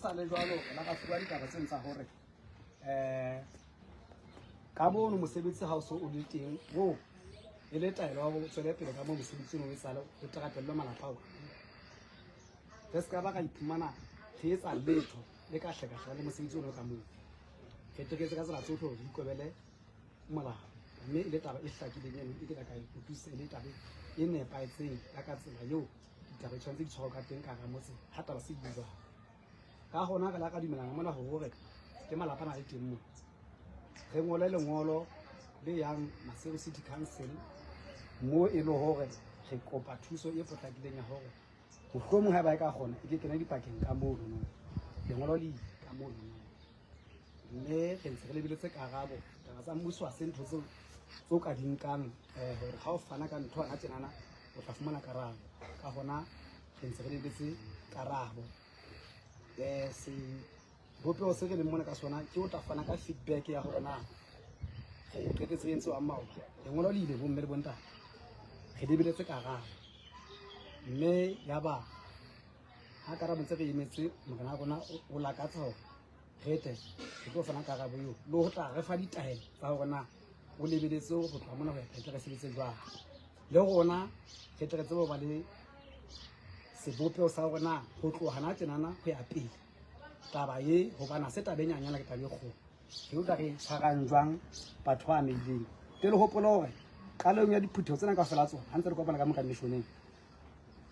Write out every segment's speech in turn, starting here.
sa le jwalo re la ra fuwa ditaba tseno tsa hore um ka mono mosebetsi ha o so o le teng o e le taelo ya ho tswele pele ka moo mosebetsi ono o etsahale o teratellwe malapa ao re se ka ba ra iphumana re etsa letho le ka hlekahleka le mosebetsi ono ka moo re teketse ka tsela tsotlhe hore re ikobele molao mme e le taba e hlakileng eno e ke ka e utlwisisa e le taba e nepahetseng ya ka tsela eo ditaba di tshwanetse di tshwarwa ka teng ka hara motse ha taba se di jwalo. Ka hona re la ka dumelana mona hore ke malapa a na le teng mo re ngole lengolo le yang Maseru City Council mo e le hore re kopa thuso e potlakileng ya hore mohlomong ha ba e ka kgona e ke kena dipakeng ka mono lengolo le ka mono mme re ntse re lebeletse karabo. Taba tsa mmuso ha se ntho tseo tse o ka di nkang um hore ha o fana ka ntho hona tjenana o tla fumana karabo. Ka hona re ntse re lebetse karabo. Um sebopeho se re leng mona ka sona ke o tla fana ka feedback ya hore na re qetetse re entse wa maoba. Lengolo le ile bomme le bontate, re lebeletse karabo mme yaba ha karabo ntse re emetse morena wa rona o lakatsa hore re tle re tlo fana karabo eo le ho tla re fa ditaelo tsa hore na o lebeletse ho tloha mona ho ya pele re sebetse jwang. Le rona re tle re tsebe ho ba le sebopeho sa hore na ho tloha hana tjenana ho ya pele taba e hobane ha se taba e nyanyana ke taba e kgolo. Re utlwa re tshwarang jwang batho ba amehileng. Pele hopola hore qalong ya diphutheho tsena kaofela tsona ha ntse re kopana ka moka missioneng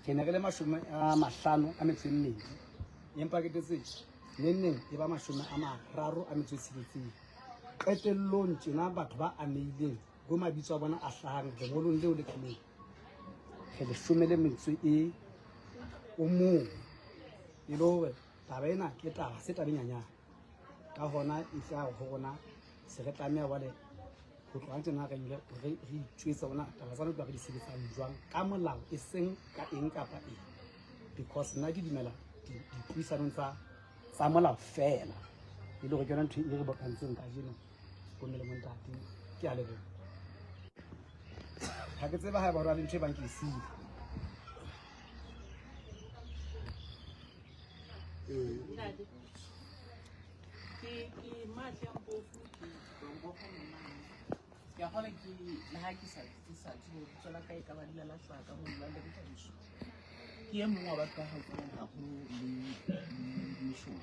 re ne re le 52 empa ke tetse neng neng e ba 36. Qetellong tjena batho ba amehileng bo mabitso a bona a hlahang lengolong leo le tlileng re 11 e le hore taba ena ke taba se taba e nyanyane. Ka hona e tla ho rona se re tlameha jwale ho tloha tjena re re itjwetse hore na taba tsa rona re di sebetsang jwang ka molao e seng ka eng kapa eng. Because nna ke dumela dipuisanong tsa molao feela e le hore ke yona ntho e re bokantseng kajeno bomme le bontate. Ke a leboha. Ha ke tsebe haeba hore le ntho e bang ke e siile. Ntate, ke matle a Mpofu, ke Mpofu monna. Ke a kgolwa ke le ha ke sa tsebe lebitso la ka e ka ba le la hlaha ka mono la Ntate Thabiso. Ke e mong wa batho ba haufinyana haholo le mishong.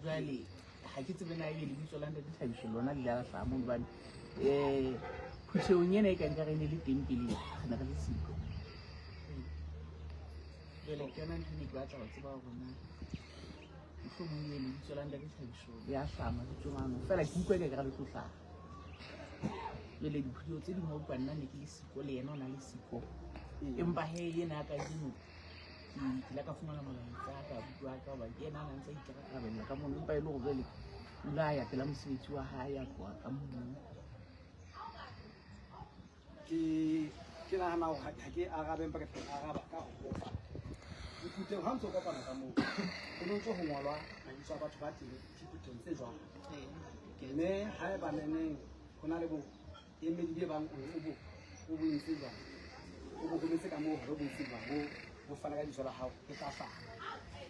Jwale ha ke tsebe na ebe lebitso la Ntate Thabiso lona le la hlaha mono hobane phuthehong ena e ka nkare e ne le teng pele re ne re le siko. Jwale ke yona ntho e ne ke batla ho tseba hore na mohlomong ebe lebitso la Ntate Thabiso le a hlaha mabitsong ano. Feela ke utlwa eka ekare le tlo hlaha. Jwale diphutheho tse ding wa utlwa nna ne ke le siko le yena o na le siko. Empa hee ena ya kajeno ke ile ka fumana molaetsa ka bua ka hoba ke yena a na ntse a ikarabella ka mono. Empa e le hore jwale o ile a ya pela mosebetsi wa hae a tloha ka mono. Ke nahana hore ha ke arabe empa ke tla araba ka ho fa. Diphutheho ha ntso kopana ka moo ho no ntso ho ngolwa mabitso a batho ba teng diphuthehong tse jwalo. Mme haeba neneng ho na le boemedi be bang o bo entse jwang, o bo rometse ka moo hore bo etse jwang, bo fana ka lebitso la hao le tla hlaha.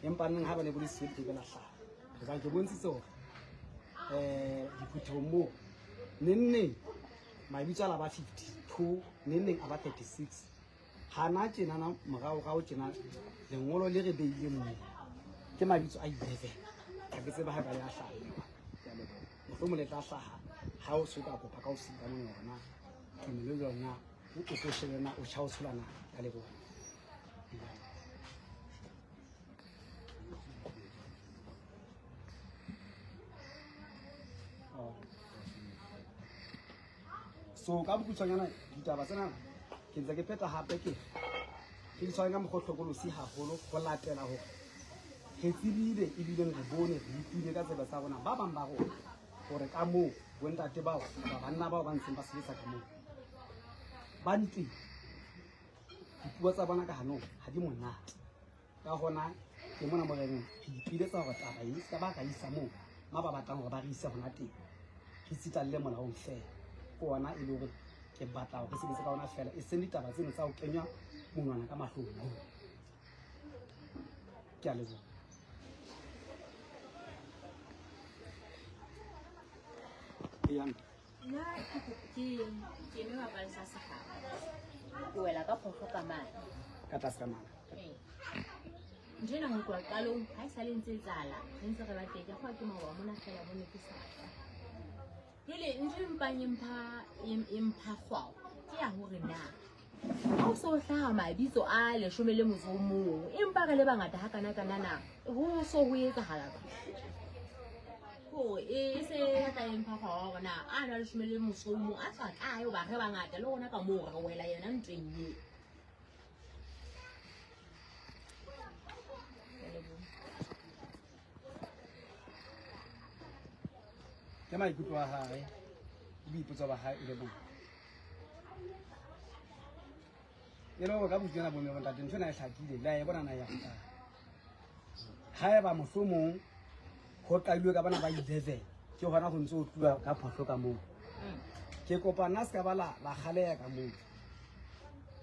Empa neng ha ba ne bo le siyo le ke ke la hlaha. Hobane ke bontshitse hore diphuthehong moo neng neng mabitso a la ba 52 neng neng a ba 36. Hana tjenana moraorao tjena lengolo le re beileng moo ke mabitso a 11. Ha ke tsebe haeba le a hlaha. Mohlomong le tla hlaha ha o so ka kopa ka o sika mona hore na tumelo e jwang na o tlo shebe na o tjha o tshola na. Ka leboha. So ka bokgutshwanyana ditaba tsena ke ntse ke pheta hape ke ke di tshware ka mokgwa o hlokolosi haholo ho latela hore re tsebile ebileng re bone re utlwile ka tsebe tsa rona ba bang ba rona hore ka moo bontate bao kapa banna bao ba ntseng ba sebetsa ka moo ba ntweng dipuo tsa bona ka hanong ha di monate. Ka hona ke mona mo reng re ipiletsa hore taba e se ka ba ra isa moo ma ba batlang hore ba re ise hona teng, re tsitlalle molaong feela. Ke ona e le hore ke batla hore re sebetse ka ona feela, e seng ditaba tseno tsa ho kenya monwana ka mahlong. Ke a leboha. Eyang. Nna ke eme mapalesa a sefala. Ke wela ka phohlo ka mane. Ka tlase ka mane. Ee. Ntho ena ho tloha qalong ha e sale ntse etsahala, re ntse re ba teng. Ke a kgolwa ke maoba mona feela mo ne ke sa tswa. Jwale ntho e mpang e mpha kgwao ke ya hore na ha o so hlaha mabitso a 11 empa re le bangata ha kana kana na ho so ho etsahala jwang? Hore e se batla e mpha kgwao hore na a na 11 a tswa kae hoba re bangata le rona ka moo re wela yona ntweng eo. Ke maikutlo a hae le boipotso ba hae e le bong. E le hore ka botho ena bo mme bontate ntho ena e hlakile le a e bona na ya kae. Haeba mohlomong ho qadilwe ka bana ba 11 ke hona ho ntse ho tluwa ka phohlo ka moo. Ke kopa nna se ka ba la kgaleha ka moo.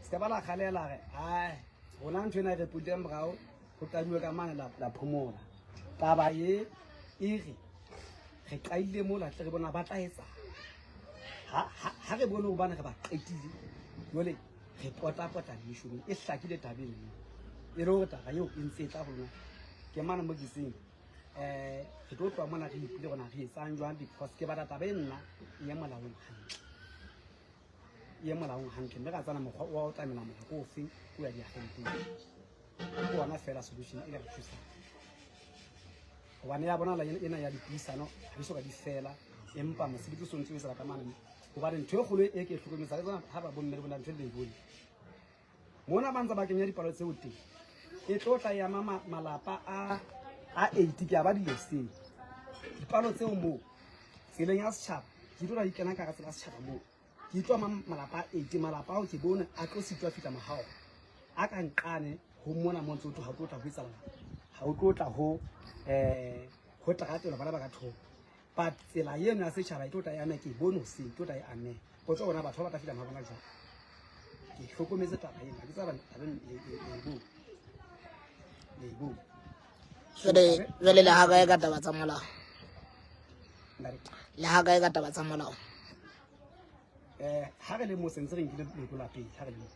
Se ka ba la kgaleha la re ai rona ntho ena e re putile morao ho qadilwe ka mane la phomola. Taba e e re re qadile mola tle re bona ba tla etsa. Ha re bone hobane re ba qetile. Jwale re potapota mission e hlakile tabeng eo. E le hore taba eo e ntse e tla ho rona. Ke mane mo ke seng re tlo tloha mona re ipile rona re etsang jwang because ke batla taba e nna e ye molaong hantle. E ye molaong hantle mme ra tsana mokgwa wa ho tlamela molao ko ofeng o ya diagenteng. Ke ona fela solution e ka re thusang. Hobane ya bonahala ena ya dipuisano ha di soka di fela empa mosebetsi o sontse o etsahala ka mane. Hobane ntho e kgolo e ke e hlokometseng le tsona ha ba bomme le bona ntho e le e bone. Mona ba ntse ba kenya dipalo tseo teng. E tlo tla ya malapa a 8 ke a ba diloseng. Dipalo tseo moo tseleng ya setjhaba ke tlo tla di kena ka hara tsela ya setjhaba moo. Ke tlo ama malapa a 8 malapa ao ke bone a tlo sitwa fihla mahao. A ka nqane ho mona mo ntse ho thwe ha o tlo tla ho etsahala. Ha o tlo tla ho tratela bana ba ka thoko. But tsela eno ya setjhaba e tlo tla e ame ke bone hoseng, e tlo tla e ame. Potso bona batho ba batla fihla mabona jwang? Ke hlokometse taba ena, ke tsaba taba ena le bone. Le bone. Jwale le ha kae ka taba tsa molao? Le ha kae ka taba tsa molao? Ha re le mo sentse re nkile leko la pele, ha re le mo.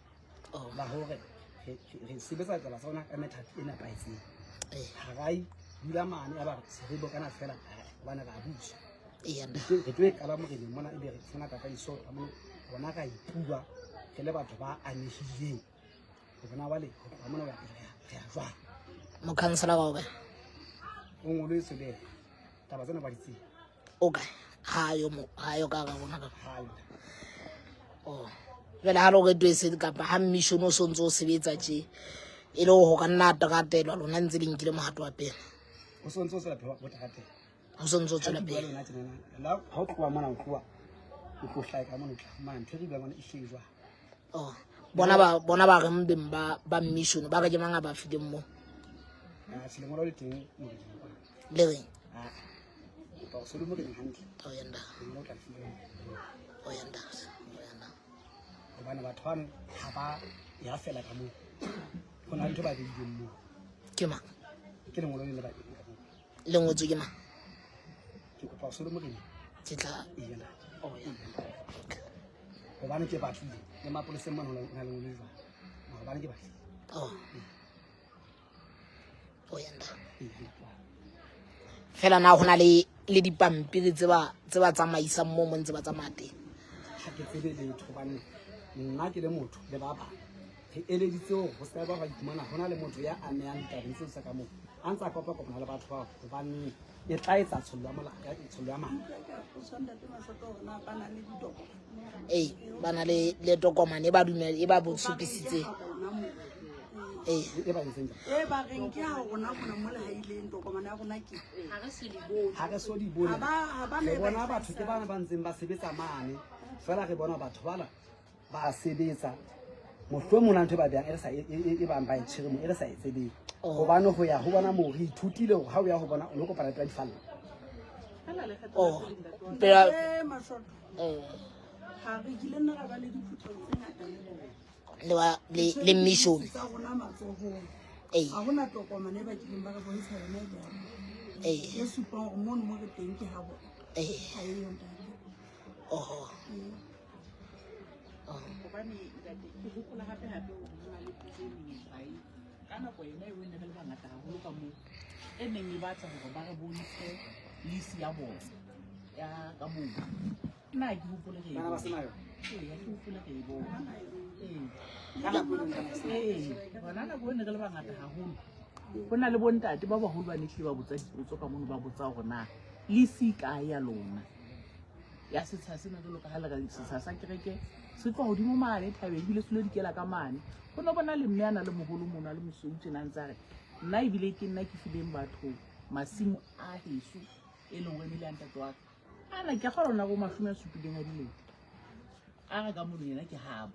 Oh. La hore re sebetsa taba tsa rona ka methati e nepahetseng. Eh. Ha ra dula mane ya ba se re bokana fela hobane ra busa. Ee, nna. Re tlo e qala moreneng mona ebe re fumana tataiso ka mona, rona ra ipua re le batho ba amehileng. Ho bona wale, ho tloha mona ho ya pele re ya jwang. Mokhansela wa o kae? O ngoletswe le yena. Taba tsena ba di tsebe. O kae? Ha yo mo, ha yo ka ga rona ka. Ha yo. Oh. Jwale ha le hore ntho e se kapa ha mission o sontso o sebetsa tje, e le hore ho ka nna tratelwa lona ntse le nkile mohato wa pele. O sontso o tswela pele ho tratela. O sontso o tswela Ha ke bua pele. le wena tjenana, la ha o tloha mona o tloha, o tlo hlaha ka mona o tla fumana ntho e re buang mona e hlile jwang. Oh. Bona ba reng beng ba mission ba re ke mang a ba fileng mo? Ah, se lengolo le teng moreneng kwa. Le reng? Ah. Kopa o se le moreneng hantle. O ya nda. Lengolo o tla le fumana. O ya nda. O ya nda. Hobane batho bano ha ba ya fela ka moo. Ho na le ntho ba beileng moo. Ke mang? Ke lengolo le le ba beileng ka moo. Le ngotswe ke mang? Ke kopa o se le moreneng. Ke tla. Ee, nda. O ya nda. Hobane ke batlile le mapoleseng mane ho na le lengolo le jwang. Hobane ke batlile. Oh. O ya nda. Ee, nda. Fela na ho na le dipampiri tse ba tsamaisang moo mo ntse ba tsamaya teng? Ha ke tsebe letho hobane nna ke le motho le ba bang. Re eleditse hore ho se ka ba hwa iphumana ho na le motho ya amehang ditabeng tseo tsa ka moo. A ntse a kopa-kopana le batho bao hobane e tla etsa tshollo ya molao, ya tshollo ya madi. Ee, ba na le tokomane e ba dumela, e ba bo tshupisitseng. Ee. E ba entseng jwang? E ba reng ke ha rona mona mo lehaileng tokomane ya rona ke. Ha re so di bone. Ha re so di bone. Ha ba Re ne ba bona e batho ke bana ba ntseng ba sebetsa mane. Feela re bona batho bana ba sebetsa. Mohlomong na ntho e ba behang e re sa e, e, e, e bang ba e tshwere moo, e re sa e tsebeng. Oh. Hobane ho ya ho bona moo re ithutile hore ha o ya ho bona o lo kopana pela difalla. Oh. Pela Eh, Mashoto. Eh. Ha re kile nna ra ba le diphutheho tse ngata le bona. Le ba, le, le mission. Tsa rona matsohong. Ee. Ha hona tokomane e ba kileng ba re bontsha yona e le ya bona. Ee. E supang hore mono mo re teng ke ha bona. Ee. Ha eyo ntate. Oho. Hobane ntate, ke hopola hape hape hore ho na le potso e neng e hlahe ka nako yona eo e ne re le bangata haholo ka moo, e neng e batla hore ba re bontshe lease ya bona ya ka moo. Nna ha ke hopole re e Bana ba bona. sena yona? Ee, ha ke hopole re e bona. Ee. Ka nako e leng ka Ee, hona nako eo ne re le bangata haholo. Ho na le bontate ba baholo ba ne hlile ba botsa dipotso ka mono, ba botsa hore na lease e kae ya lona ya setsha sena, jwalo ka ha le re setsha sa kereke se tloha hodimo mane thabeng, ebile se lo dikela ka mane. Ho no bona le mme a na le moholo mono a le mosweu tjena, a ntse a re nna ebile ke nna ke fileng batho masimo a heso e leng hore e ne le ya ntate wa ka. Ana ke kgolwa ona bo 70 a dilemo, a re ka mono yena ke habo.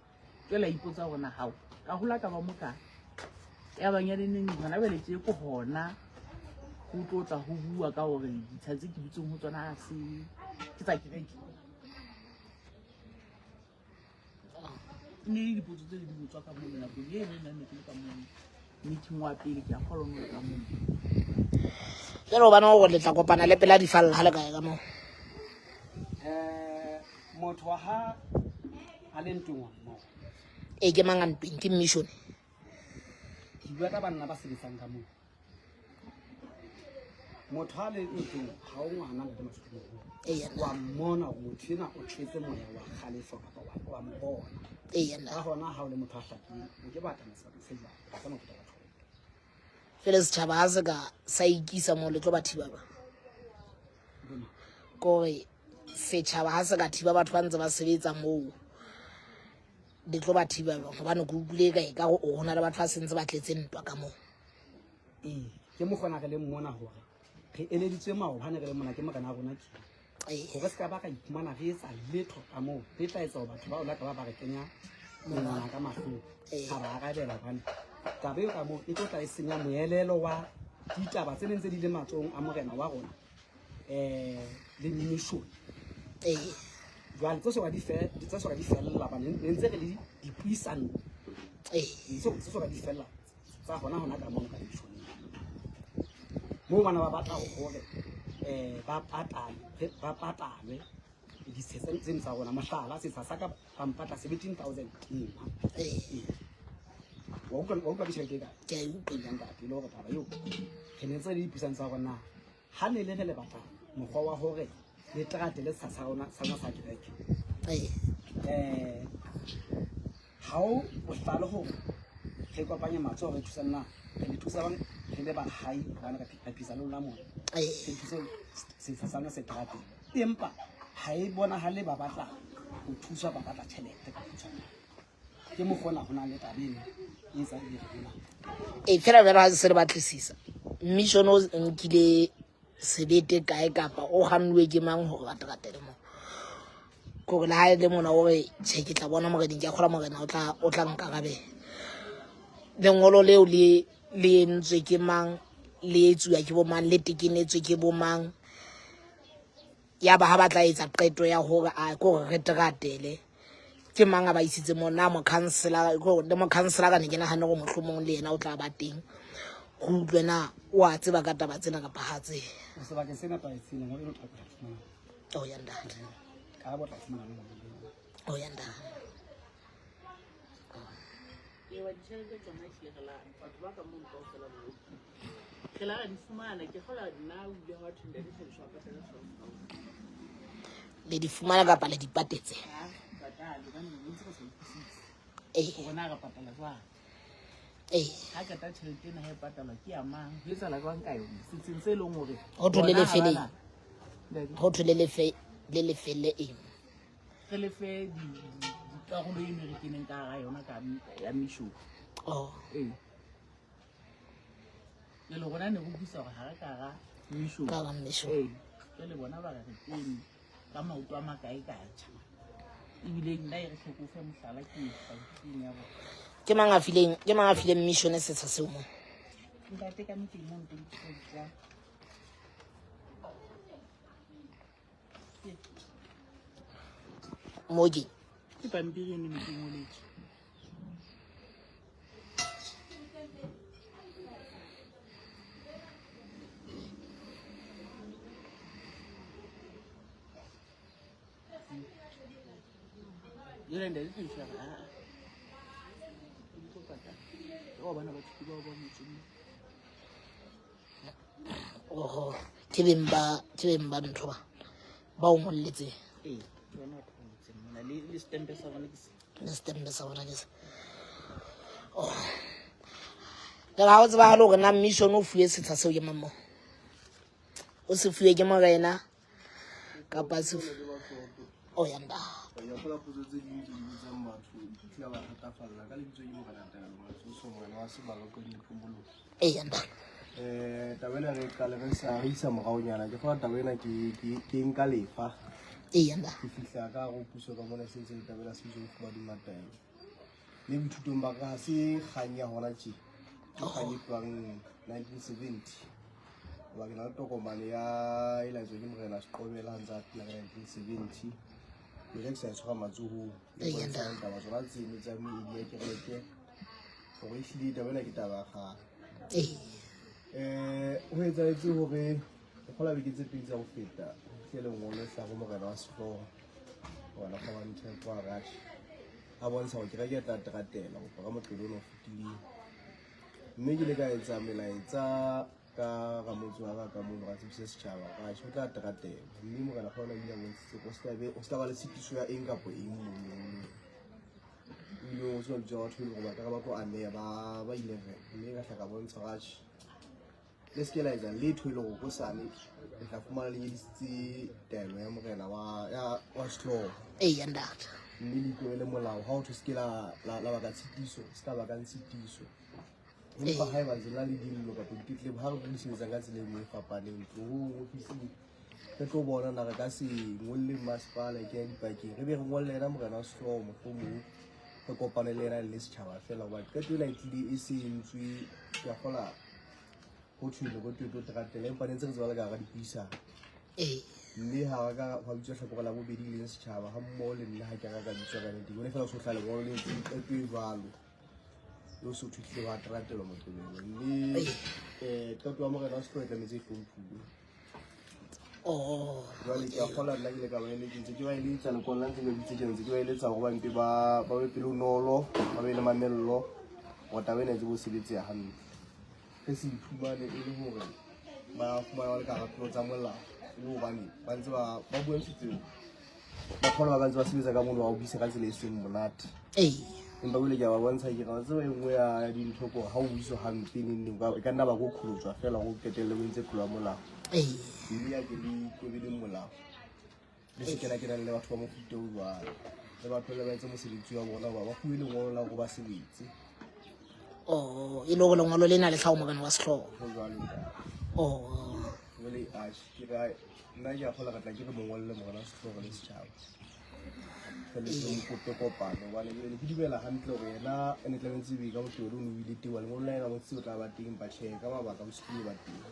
Jwale a ipotsa hore na hao ka hola ka ba mokae, ya bang ya neneng hona jwale tje ko hona ho tlo tla ho bua ka hore ditsha tse ke dutseng ho tsona ha se ke tsa kereke. E ne le dipotso tse di botswa ka mono nakong eno nna ne ke le ka mono meeting wa pele, ke a kgolwa o ne o le ka mono. Jwale hobane hore le tla kopana le pela difalla ha le kae ka moo? Motho wa ha a le ntweng wa mmoho. Ee, ke mang a ntweng? Ke mission. Ke bua ka banna ba sebetsang ka moo. Motho ha le ntweng ha o ngwana le Mashudu. Ee, Wa mmona hore motho enwa o tletse moya wa kgalefo kapa wa mbona. Ee, nna. Ka hona ha o le motho a hlakileng, o ke batla sebakeng se jwalo, ha sena mofuta wa tjhelete. Jwale setjhaba ha se ka sa ikisa moo le tlo ba thiba jwang? Bona. Ke hore setjhaba ha se ka thiba batho ba ntse ba sebetsa moo, le tlo ba thiba jwang? Hobane ke utlwile ka e ka hore ho na le batho ba sentse ba tletse ntwa ka moo. Ee, ke mokgona re leng mona hore re eleditswe maobane re le mona ke morena wa rona ke. Ee. Hore se ka ba ra iphumana re etsa letho ka moo, re tla etsa hore batho bao la ka ba ba re kenya monwana ka mahlong. Ee. Ra ba arabela hobane taba eo ka moo e tlo tla e senya moelelo wa ditaba tse neng tse di le matsohong a morena wa rona, le mission. Ee. Jwale tse soka di tse soka di fella hobane ne ntse re le dipuisano. Ee. Tse soka di fella tsa hona hona ka moo ka mission. Moo bana ba batla hore, ba patale, ba patalwe ditshe tse tsa rona. Mohlala, setsha sa ka ba mpatla 17,000 nna. Ee. Wa utlwa ke tjhelete e kae? Ke a e utlwa. Ya ntate, e le hore taba eo re ne ntse re le dipuisano tsa hore na ha ne le re le batla mokgwa wa hore le terate le setsha sa rona sa rona sa kereke. Ee. Ha o bohlale hore re kopanye matsoho re thusane na, re le thusa bang re le bahai hobane re phisa le lona mona. Ee. Re thuse setsha sa rona se terateng. Empa ha e bonahale ba batla ho thuswa, ba batla tjhelete ka kgutshwanyane. Ke mokgwa ona ho na le taba eno e etsang e re bona. Ee, fela jwale ha se re batlisisa, mission o nkile sebete kae kapa o kgannuwe ke mang hore ba teratele moo? Ke hore le ha e le mona o re, tjhe, ke tla bona moreneng, ke a kgolwa morena o tla nkarabela. Lengolo leo le entswe ke mang, le etsuwa ke bo mang, le tekenetswe ke bo mang? Ya ba ha ba tla etsa qeto ya hore a ke hore re teratele, ke mang a ba isitse moo? Na mokhansela, ke hore le mokhansela ka ne ke nahane hore mohlomong le yena o tla ba teng, re utlwe na o a tseba ka taba tsena kapa ha a tsebe. O sebakeng se nepahetseng, lengolo leo o tla fumana. Oh, ya ntate. Ka bo tla fumana lengolo leo. Oh, ya ntate. Ewa, ditjhelete tsona ehlile re la batho ba ka mono kaofela bo re la ra di fumana. Ke kgolwa nna o ile wa thwe ntate Thabiso a patale 12,000. Le di fumana kapa le di patetse? Ha re patale, hobane re ntse re sa utlwisise. Ee. Hore na re patala jwang. Ee. Ha qeta tjhelete ena ha e patalwa ke ya mang? Ho etsahala jwang ka yona? Setseng se leng hore Ho thwe le bona ha lefe le ba na- Ntate. Ho thwe le lefe, le lefelle eng? Re lefe dikarolo eno re keneng ka hara yona ka ya mission. Oh. Ee. Jwale rona ne re utlwisa hore ha re ka hara mission. Ka hara mission. Ee. Jwale bona ba re re kene ka maoto a makae kae. Ebile nna e re hloko fe mohlala ke pampiri ya bona. Ke mang a fileng, ke mang a fileng mission setsha seo mo? Ntate ka metseng mo ntse ke tla. Mo ke? Ke pampiri eno ne ke ngoletswe. Jwale ntate Thabiso a re aa di tlo patala ka wa bona batho ke bao ba motseng. Oho, ke beng ba ke beng ba ntho ba ba o ngolletseng. Ee, ke bona batho ba ngotseng mona le setempe sa bona ke se. Le setempe sa bona ke se. Oh. Jwale ha o tsebahale hore na mission o fuwe setsha seo ke mang moo? O se fuwe ke morena kapa se o ya ntate. Ya gola potso tse ding tse di botsang batho di tla ba thatafalla ka lebitso ke morena Taelo Matsoso morena wa Sebaloko le Phomolong. Ee ya ntate. Taba ena re qale re sa re isa moraonyana ke gola taba ena ke nka lefa. Ee ya ntate. Ke fihla ka hare ho puso ka mona se ntse le taba ena se bitso Mofumahadi Mataelo. Le boithutong ba ka ha se kgang ya hona tje. Ke kgang e tlohang 1970. Hoba ke na le tokomane ya e laetswe ke morena Seqobela ha ntse a phela ka 1970. Ke ke sa e tshwara matsohong. E Ee, bontshang taba tsona tseno tsa meedi ya kereke. Hore ehlile taba ena ke taba ya kgale. Ee. Ho etsahetse hore ke kgola beke tse pedi tsa ho feta ho fihle lengolo le hlaha ho morena wa sehlooho morena Kgobane Theko a re atjhe a bontsha hore kereke e tla teratela ho tloha ka Moqebelo ona o fetileng. Mme ke ile ka etsa melaetsa ka ramotse wa ka ka mono ra tsebisa setjhaba hore atjhe o tla teratela. Mme morena Kgobane o ile a bontshitse hore o se ka ba le tshitiso ya eng kapa eng mono. O ile o tseba mabitso a batho e leng hore ba ka re ba tlo ameha ba 11. Mme ka hla ka bontsha hore atjhe le se ke la etsa letho e le hore hosane le tla fumana le nyedisitse taelo ya morena wa sehlooho. Ee ya ntate. Mme le ikobele molao ha ho thwe se ke la baka tshitiso, se ka bakang tshitiso. Empa haeba ntse le na le dillo kapa ditletlebo ha re tlo di sebetsang ka tsela e nngwe e fapaneng tlohong ofising re tlo bona na re ka se ngolle masepala e kenya dipakeng re be re ngolle yena morena wa sehlooho mohlomong re kopane le yena le setjhaba fela hoba qeto ena e tlile e se entswe ke a kgola ho thwe le go twe tlo teratela empa ne ntse re tseba le ka hara dipuisano. Ee. Mme ha wa ka hwa bitswa hlakore la bobedi e leng setjhaba ha mmoho le nna ha ke ra ka bitswa ka nnete. Ke bone fela ho so hlaha lengolo le entseng qeto e jwalo. Le ho so thwe hlile hwa teratelwa Moqebelo. Mme qeto ya morena wa sehlooho e tlametse e hlomphuwe. Oh. Jwale ke a kgolwa nna ke ile ka ba eletsa ntse ke ba eletsa lekwalo la ntse ke ba bitse tjena ntse ke ba eletsa hore ba mpe ba be pelonolo ba be le mamello hore taba ena e tsebe ho sebetseha hantle. Re se iphumane e le hore ba fumana ba le ka hara tlolo tsa molao e le hobane ba ntse ba bua ntho tseo ba kgona ba ka ntse ba sebetsa ka mono ba o buisa ka tsela e seng monate. Ee. Empa jwale ke a ba bontsha ke re wa tseba e nngwe ya dintho ke hore ha o buiswa hampe neng neng e ka nna ba ko qholotswa fela hore o qetelle o entse tlolo ya molao. Ee. Mme ya ke le ikobeleng molao le se kena kenang le batho ba mofuta o jwalo le batho le ba etse mosebetsi wa bona hoba ba fuwe lengolo la hore ba sebetse. Oh, e le hore lengolo lena le hlaha ho morena wa sehlooho. Ho jwalo ntate. Oh. Jwale atjhe ke re nna ke a kgolwa re tla ke re mo ngolle morena wa sehlooho le setjhaba. Re le re kope kopano hobane jwale ke dumela hantle hore yena e ne tlamehetse ebe ka Moqebelo o ne o ile teng hobane lengolo la yena bontshitse o tla ba teng empa tjhe ka mabaka o se kile ba teng.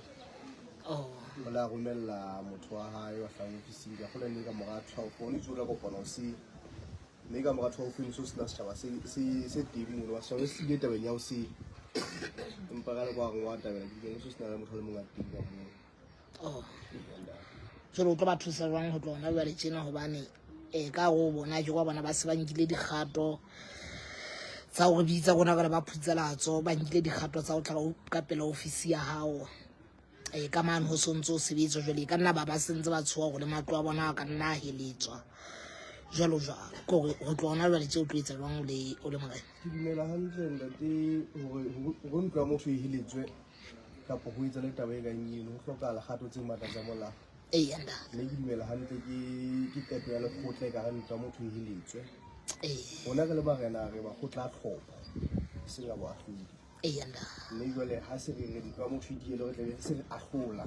Oh. O la romella motho wa hae wa hlahang ofising ke a kgolwa e ne ka mora 12 o ne itse o tla kopana hoseng. Mme ka mora 12 ene so sena setjhaba se teng mono wa setjhaba se ile tabeng ya hoseng. Empa ka le kwa reng wa tabela ke dumela so sena le motho a le mong a teng ka moo. Oh. Jwale o tlo ba thusa jwang ho tloha hona jwale tjena hobane ka ho bona ke kwa bona ba se ba nkile dikgato tsa hore bitsa rona jwale ba phutselatso ba nkile dikgato tsa ho tla ka pela ofisi ya hao ka mane ho sontso o sebetswa jwale e ka nna ba ba sentse ba tshoha hore le matlo a bona a ka nna a heletswa jwalo jwalo ke hore ho tloha hona jwale tje o tlo etsa jwang o le morena. Ke dumela hantle ntate hore ntlo ya motho e heletswe kapa ho etsa le taba e kang eno ho hlokahala kgato tse matla tsa molao. Ee ntate. Mme ke dumela hantle ke qeto ya lekgotla e ka re ntlo ya motho e heletswe. Ee. Rona re le barena re makgotla a tlhopho e seng a boahlodi. Ee ntate. Mme jwale ha se re re ntlo ya motho e dihelwe re tlabe re se re ahlola.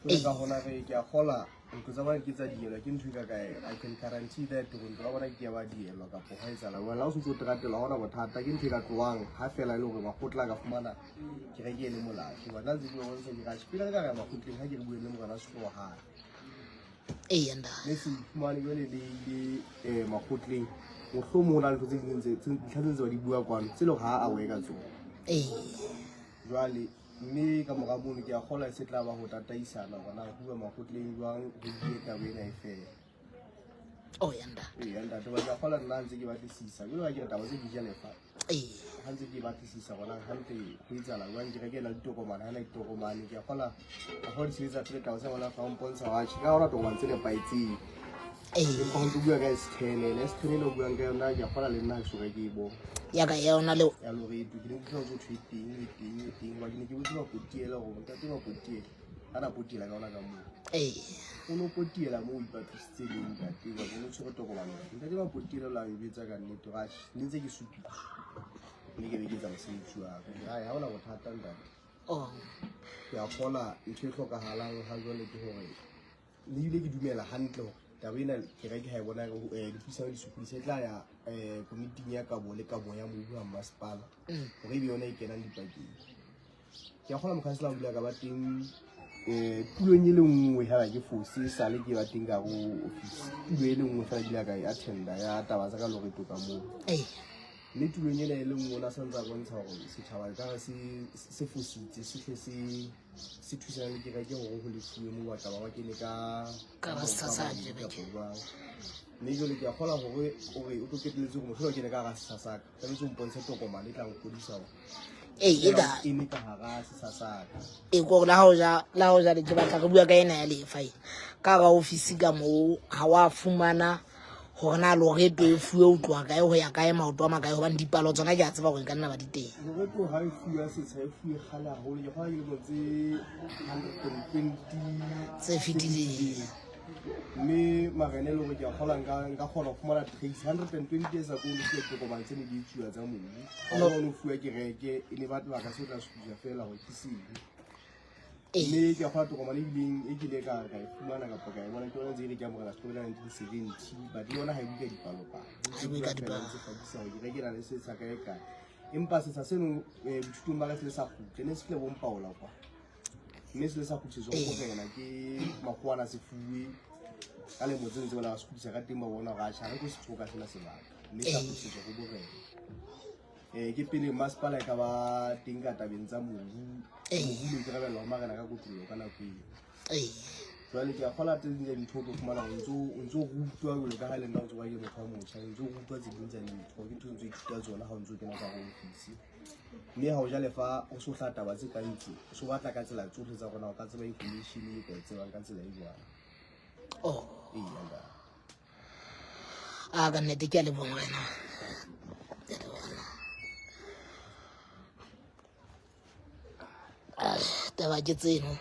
Jwale ka hona re ke a kgola ntlo tsa bona ke tsa dihelwa ke ntho e ka kae I can guarantee that hore ntlo ya bona ke ya ba dihelwa kapa hwa etsahala. Hobane ha o se o teratelwa ha hona bothata ke ntho e ka tlohang ha fela e le hore makgotla a ka fumana kereke e le molato. Hobane nna ntse ke ba bontsha ke re atjhe pele re ka re ya makgotleng ha ke re bue le morena wa sehlooho hape. Ee ntate. Le se iphumane jwale le ile makgotleng mohlomong ho na le ntho tse ding tse ntlha tse ntse ba di bua kwano tse leng ha a we ka tsona. Ee. Jwale mme ka mora mono ke a kgolwa e se tla ba ho tataisana hore na ho bua makgotleng jwang ho bue taba ena e fele. Oh, ya ntate. Ee, ya ntate, ba ka kgola nna ha ntse ke batlisisa. Jwale ha ke re taba tse ke ja lefa. Ee. Ha ntse ke batlisisa gona hantle ho etsahala jwang, kereke e na le ditokomane, ha e na ditokomane. Ke a kgola ka kgola di sebetsa pele taba tsa ngwana fa o mpontsha wa tjhe, ka hona tokomane tse nepahetseng. Ee. Empa ho ntso bua ka S10, ene S10 eno o buang ka yona ke a kgola le nna ha ke soka ke e bona. Ya ka yona le Ya Loreto, ke ne ke utlwa ho thwe e teng, e teng, e teng. Hoba ke ne ke botse Mapotiela hore ntate Mapotiela, ha na potiela ka hona ka moo. Ee. O no potiela moo o ipapisitse le ntate, kapa o no tshwere tokomane. Ntate Mapotiela o la njwetsa ka nnete hore atjhe, ne ntse ke supile. Mme ke be ke etsa mosebetsi wa ka. Ke re, "Ai, ha hona bothata ntate." Oh. Ke a kgola ntho e hlokahalang ha jwale ke hore le ebile ke dumela hantle hore taba ena kereke ha e bona dipuisano di sokodisa e tla ya komiting ya kabo le kabo ya mobu ha mmasepala hore ebe yona e kenang dipakeng. Ke a kgola mokhansela o dula ka ba teng tulong e le nngwe ha ba ke fose sale ke ba teng ka ho office. Tulo e le nngwe fela ke ile ka e attenda ya taba tsa ka Loreto ka moo. Ee. Mme tulong ena e le nngwe o na santse a bontsha hore setjhaba ka se se fositse se hle se se thusana le kereke hore ho lefuwe moo batla ba kene ka Ka ba setsha sa kereke. jwang. Mme jwale ke a kgola hore o re o tlo qetelletse hore motho o kene ka hara setsha sa ka. Tlametse o mpontshe tokomane e tla nkodisa hore Ee, e ka e ne ka hara setsha sa ka. E kore la ho ja la ho ja ke batla re bua ka ena ya lefa ena. Ka hara ofisi ka moo ha wa fumana hore na Loreto e fuwe ho tloha kae ho ya kae maoto a makae hobane dipalo tsona ke a tseba hore e ka nna ba di teng. Loreto ha e fuwa setsha e fuwe kgale haholo. Ke kgola dilemo tse 120 tse fetileng. Mme marena e le hore ke a kgola nka kgona ho fumana trace 120 years ago ne fuwa ditokomane tse ne di etsuwa tsa mobu. Ha o no fuwa kereke e ne batla ka se o tla suja fela hore ke seng. Mme ke a kgola tokomane e bileng e kile ka e fumana kapa ka e bona ke yona ntse e re ke amohela sekolo ka 1970 but le yona ha e bue ka dipalopalo. Ha e bue ka dipalo. Ntse fapisa hore kereke e na le setsha kae kae. Empa setsha seno boithutong ba ka se le sa kgutle, ne se tle bompaola kwa. Mme se le sa kgutlisetswa ho morena ke makgowana se fuwe ka lemo tse ntse bona ba se kgutlisa ka teng ba bona hore atjhe ha re tlo se tshoka sena sebaka. Mme sa kgutlisetswa ho borena. Ke pele masepala e ka ba teng ka tabeng tsa mobu. Mobu o ikarabella ho marena ka kotloloho ka nako eo. Jwale ke a kgola tse ding tsa dintho o tlo fumana hore o ntso rutwa jwalo ka ha le nna o tswa ke motho wa motjha, o ntso rutwa tse ding tsa dintho, ke ntho ntso ithuta tsona ha o ntso kena ka hare ho ofisi. Mme ha o ja lefa o so hla taba tse kang tse, o so batla ka tsela tsohle tsa rona o ka tseba information e ka e tsebang ka tsela e jwang. Oh. Ee, ya ntate. A ka nnete ke a leboha morena. Ke a leboha. Taba ke tseno.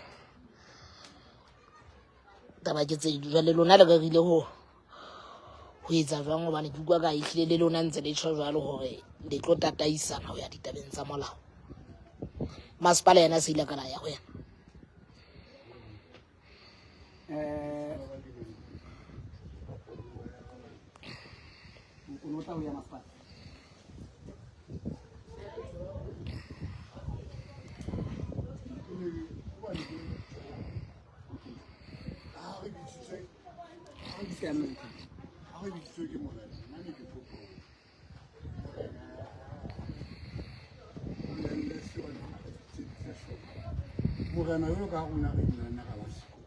Taba ke tseno. Jwale lona le rerile ho etsa jwang hobane ke utlwa ka ehlile le lona ntse le tjho jwalo hore le tlo tataisana ho ya ditabeng tsa molao. Masepala yena se ile ka la ya ho yena. O no tla ho ya masepala. Ha re bitsitswe ke morena, nna ne ke tlo morena o bolelle seo tse tse hloka. Morena jwalo ka ha rona re nna ra ba siko.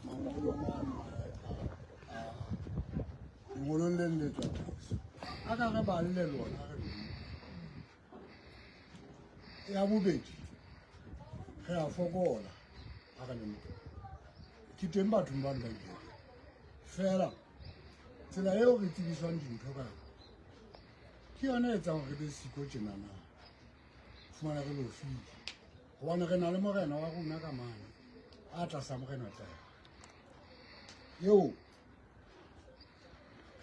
Mangolo mane lengolong le le tswa tlase. A ka re balle lona re le. Ya bobedi re a fokola ha re le mo. Ke teng bathong ba dulang teng. Fela tsela eo re tsebiswang dintho ka yona ke yona e etsang hore re be siko tjenana. Fumana re lofile. Hobane re na le morena wa rona ka mane a tlasa morena Taelo. Eo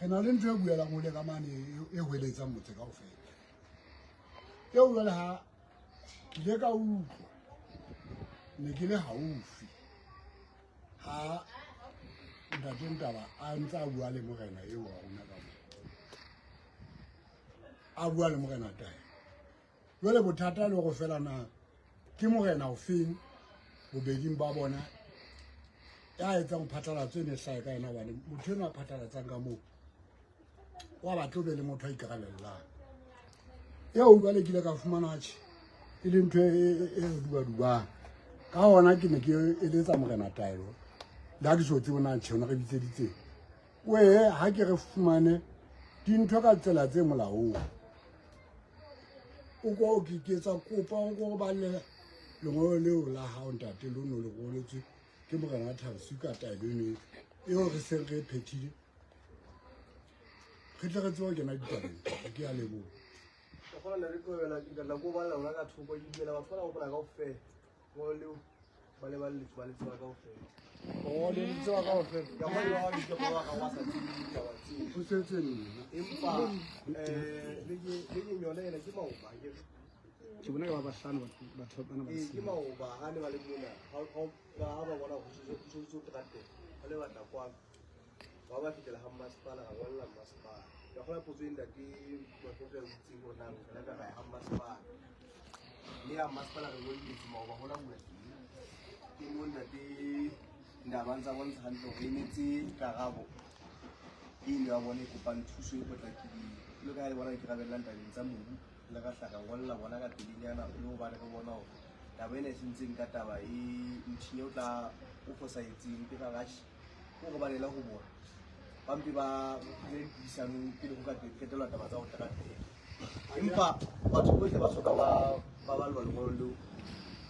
re na le ntho e buelang hole ka mane e hweletsang motse kaofela. Eo jwale ha ke ile ka utlwa ne ke le haufi ha ntate Ntaba a ntse a bua le morena eo wa rona ka moo. A bua le morena Taelo. Jwale bothata le hore fela na ke morena ofeng bobeding ba bona ya etsang phatlalatso e ne hlahe ka yena hobane motho enwa a phatlalatsang ka moo wa batla o be le motho a ikarabellang. Eo jwale ke ile ka fumana tjhe e le ntho e dubadubang. Ka hona ke ne ke eletsa morena Taelo le ha ke so tsebe na tjhe ona re bitseditseng. Wee ha ke re fumane dintho ka tsela tse molaong. O ko ke ke etsa kopa o ko balle lengolo leo la hao ntate le no le roletswe ke morena wa Thabisiu ka taelo eno eo re seng re e phethile. Re tle re tsebe ho kena ditabeng. Ke a leboha. Ka kgona ne re tlohela ke tla ko balla lona ka thoko ke dumela batho bana gopola kaofela lengolo leo ba le balletso ba le tseba kaofela. O le tseba kaofela. Ka kgona ba bitse ba ga wa sa tsebe ditaba tseo. Ho setse nna. Empa bekeng yona ena ke maoba ke re. Ke bona ka ba bahlano batho bana ba Ee, ke maoba ha ne ba le mona ha ba bona ho tshwanetse ho terateng ba le batla kwano ba ba fetela ga mmasepala ra ngwalela mmasepala ka kgola potso e ntate matlotlo ya utseng gore na re ka ra ya ga mmasepala mme ya mmasepala re ngwaleletse maoba gona bula teng ke mo ntate ndaba ntsa bontsha hantle gore emetse karabo eno ya bone e kopang thuso e potlakileng le ka e bona ke rabellang tabeng tsa mobu le ra hla ra ngolla bona ka pelenyana e le hobane re bona hore taba ena e sentseng ka taba e motšhini o tla o fosahetseng ke garage ko re balela ho bona ba mpe ba kgutlela dipuisanong pele ho ka qetelwa taba tsa ho teratela empa batho bohle ba soka ba ba ballwa lengolo leo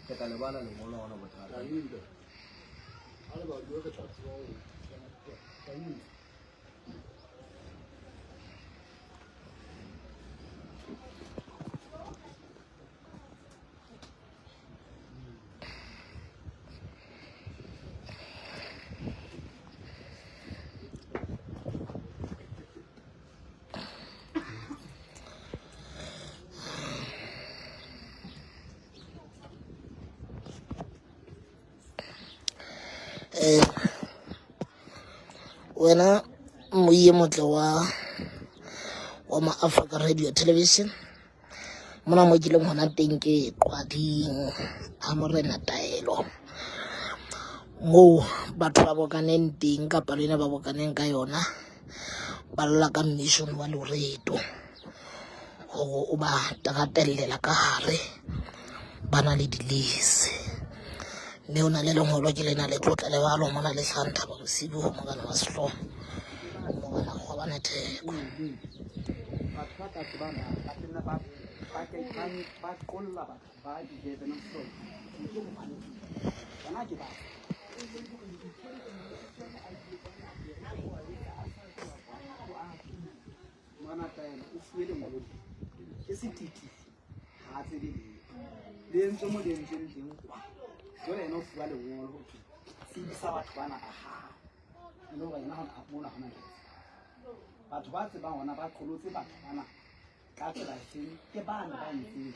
re tla le bala lengolo ha hona bothata. Ha le baduwe re tla tseba ho kena ditabeng. Eh, wena moiye motle wa wa ma Africa Radio Television mona mo ke leng hona teng ke Qwading ha Morena Taelo moo batho ba bokaneng teng kapa le ena ba bokaneng ka yona ba lla ka mission wa Loreto hore o ba teratellela ka hare ba na le dilese mme o na le lengolo ke lena le tlotla le balo mona le hlahang Thaba Bosibu ho morena wa sehlooho morena Kgwabane Theko. Batho ba ka tsebang ba tena ba ba ba qolla batho ba 11 o'clock ke hobane bona ke ba Morena Taelo o fuwe lengolo le ke setiti ha a tsebe letho le entswe mo le entsweng teng kwa jwale ena o fuwa lengolo ho thwe tsebisa batho bana ba hao e le hore yena mona hona le batho ba tsebang hona ba qolotse batho bana ka tsela efeng ke bane ba ntseng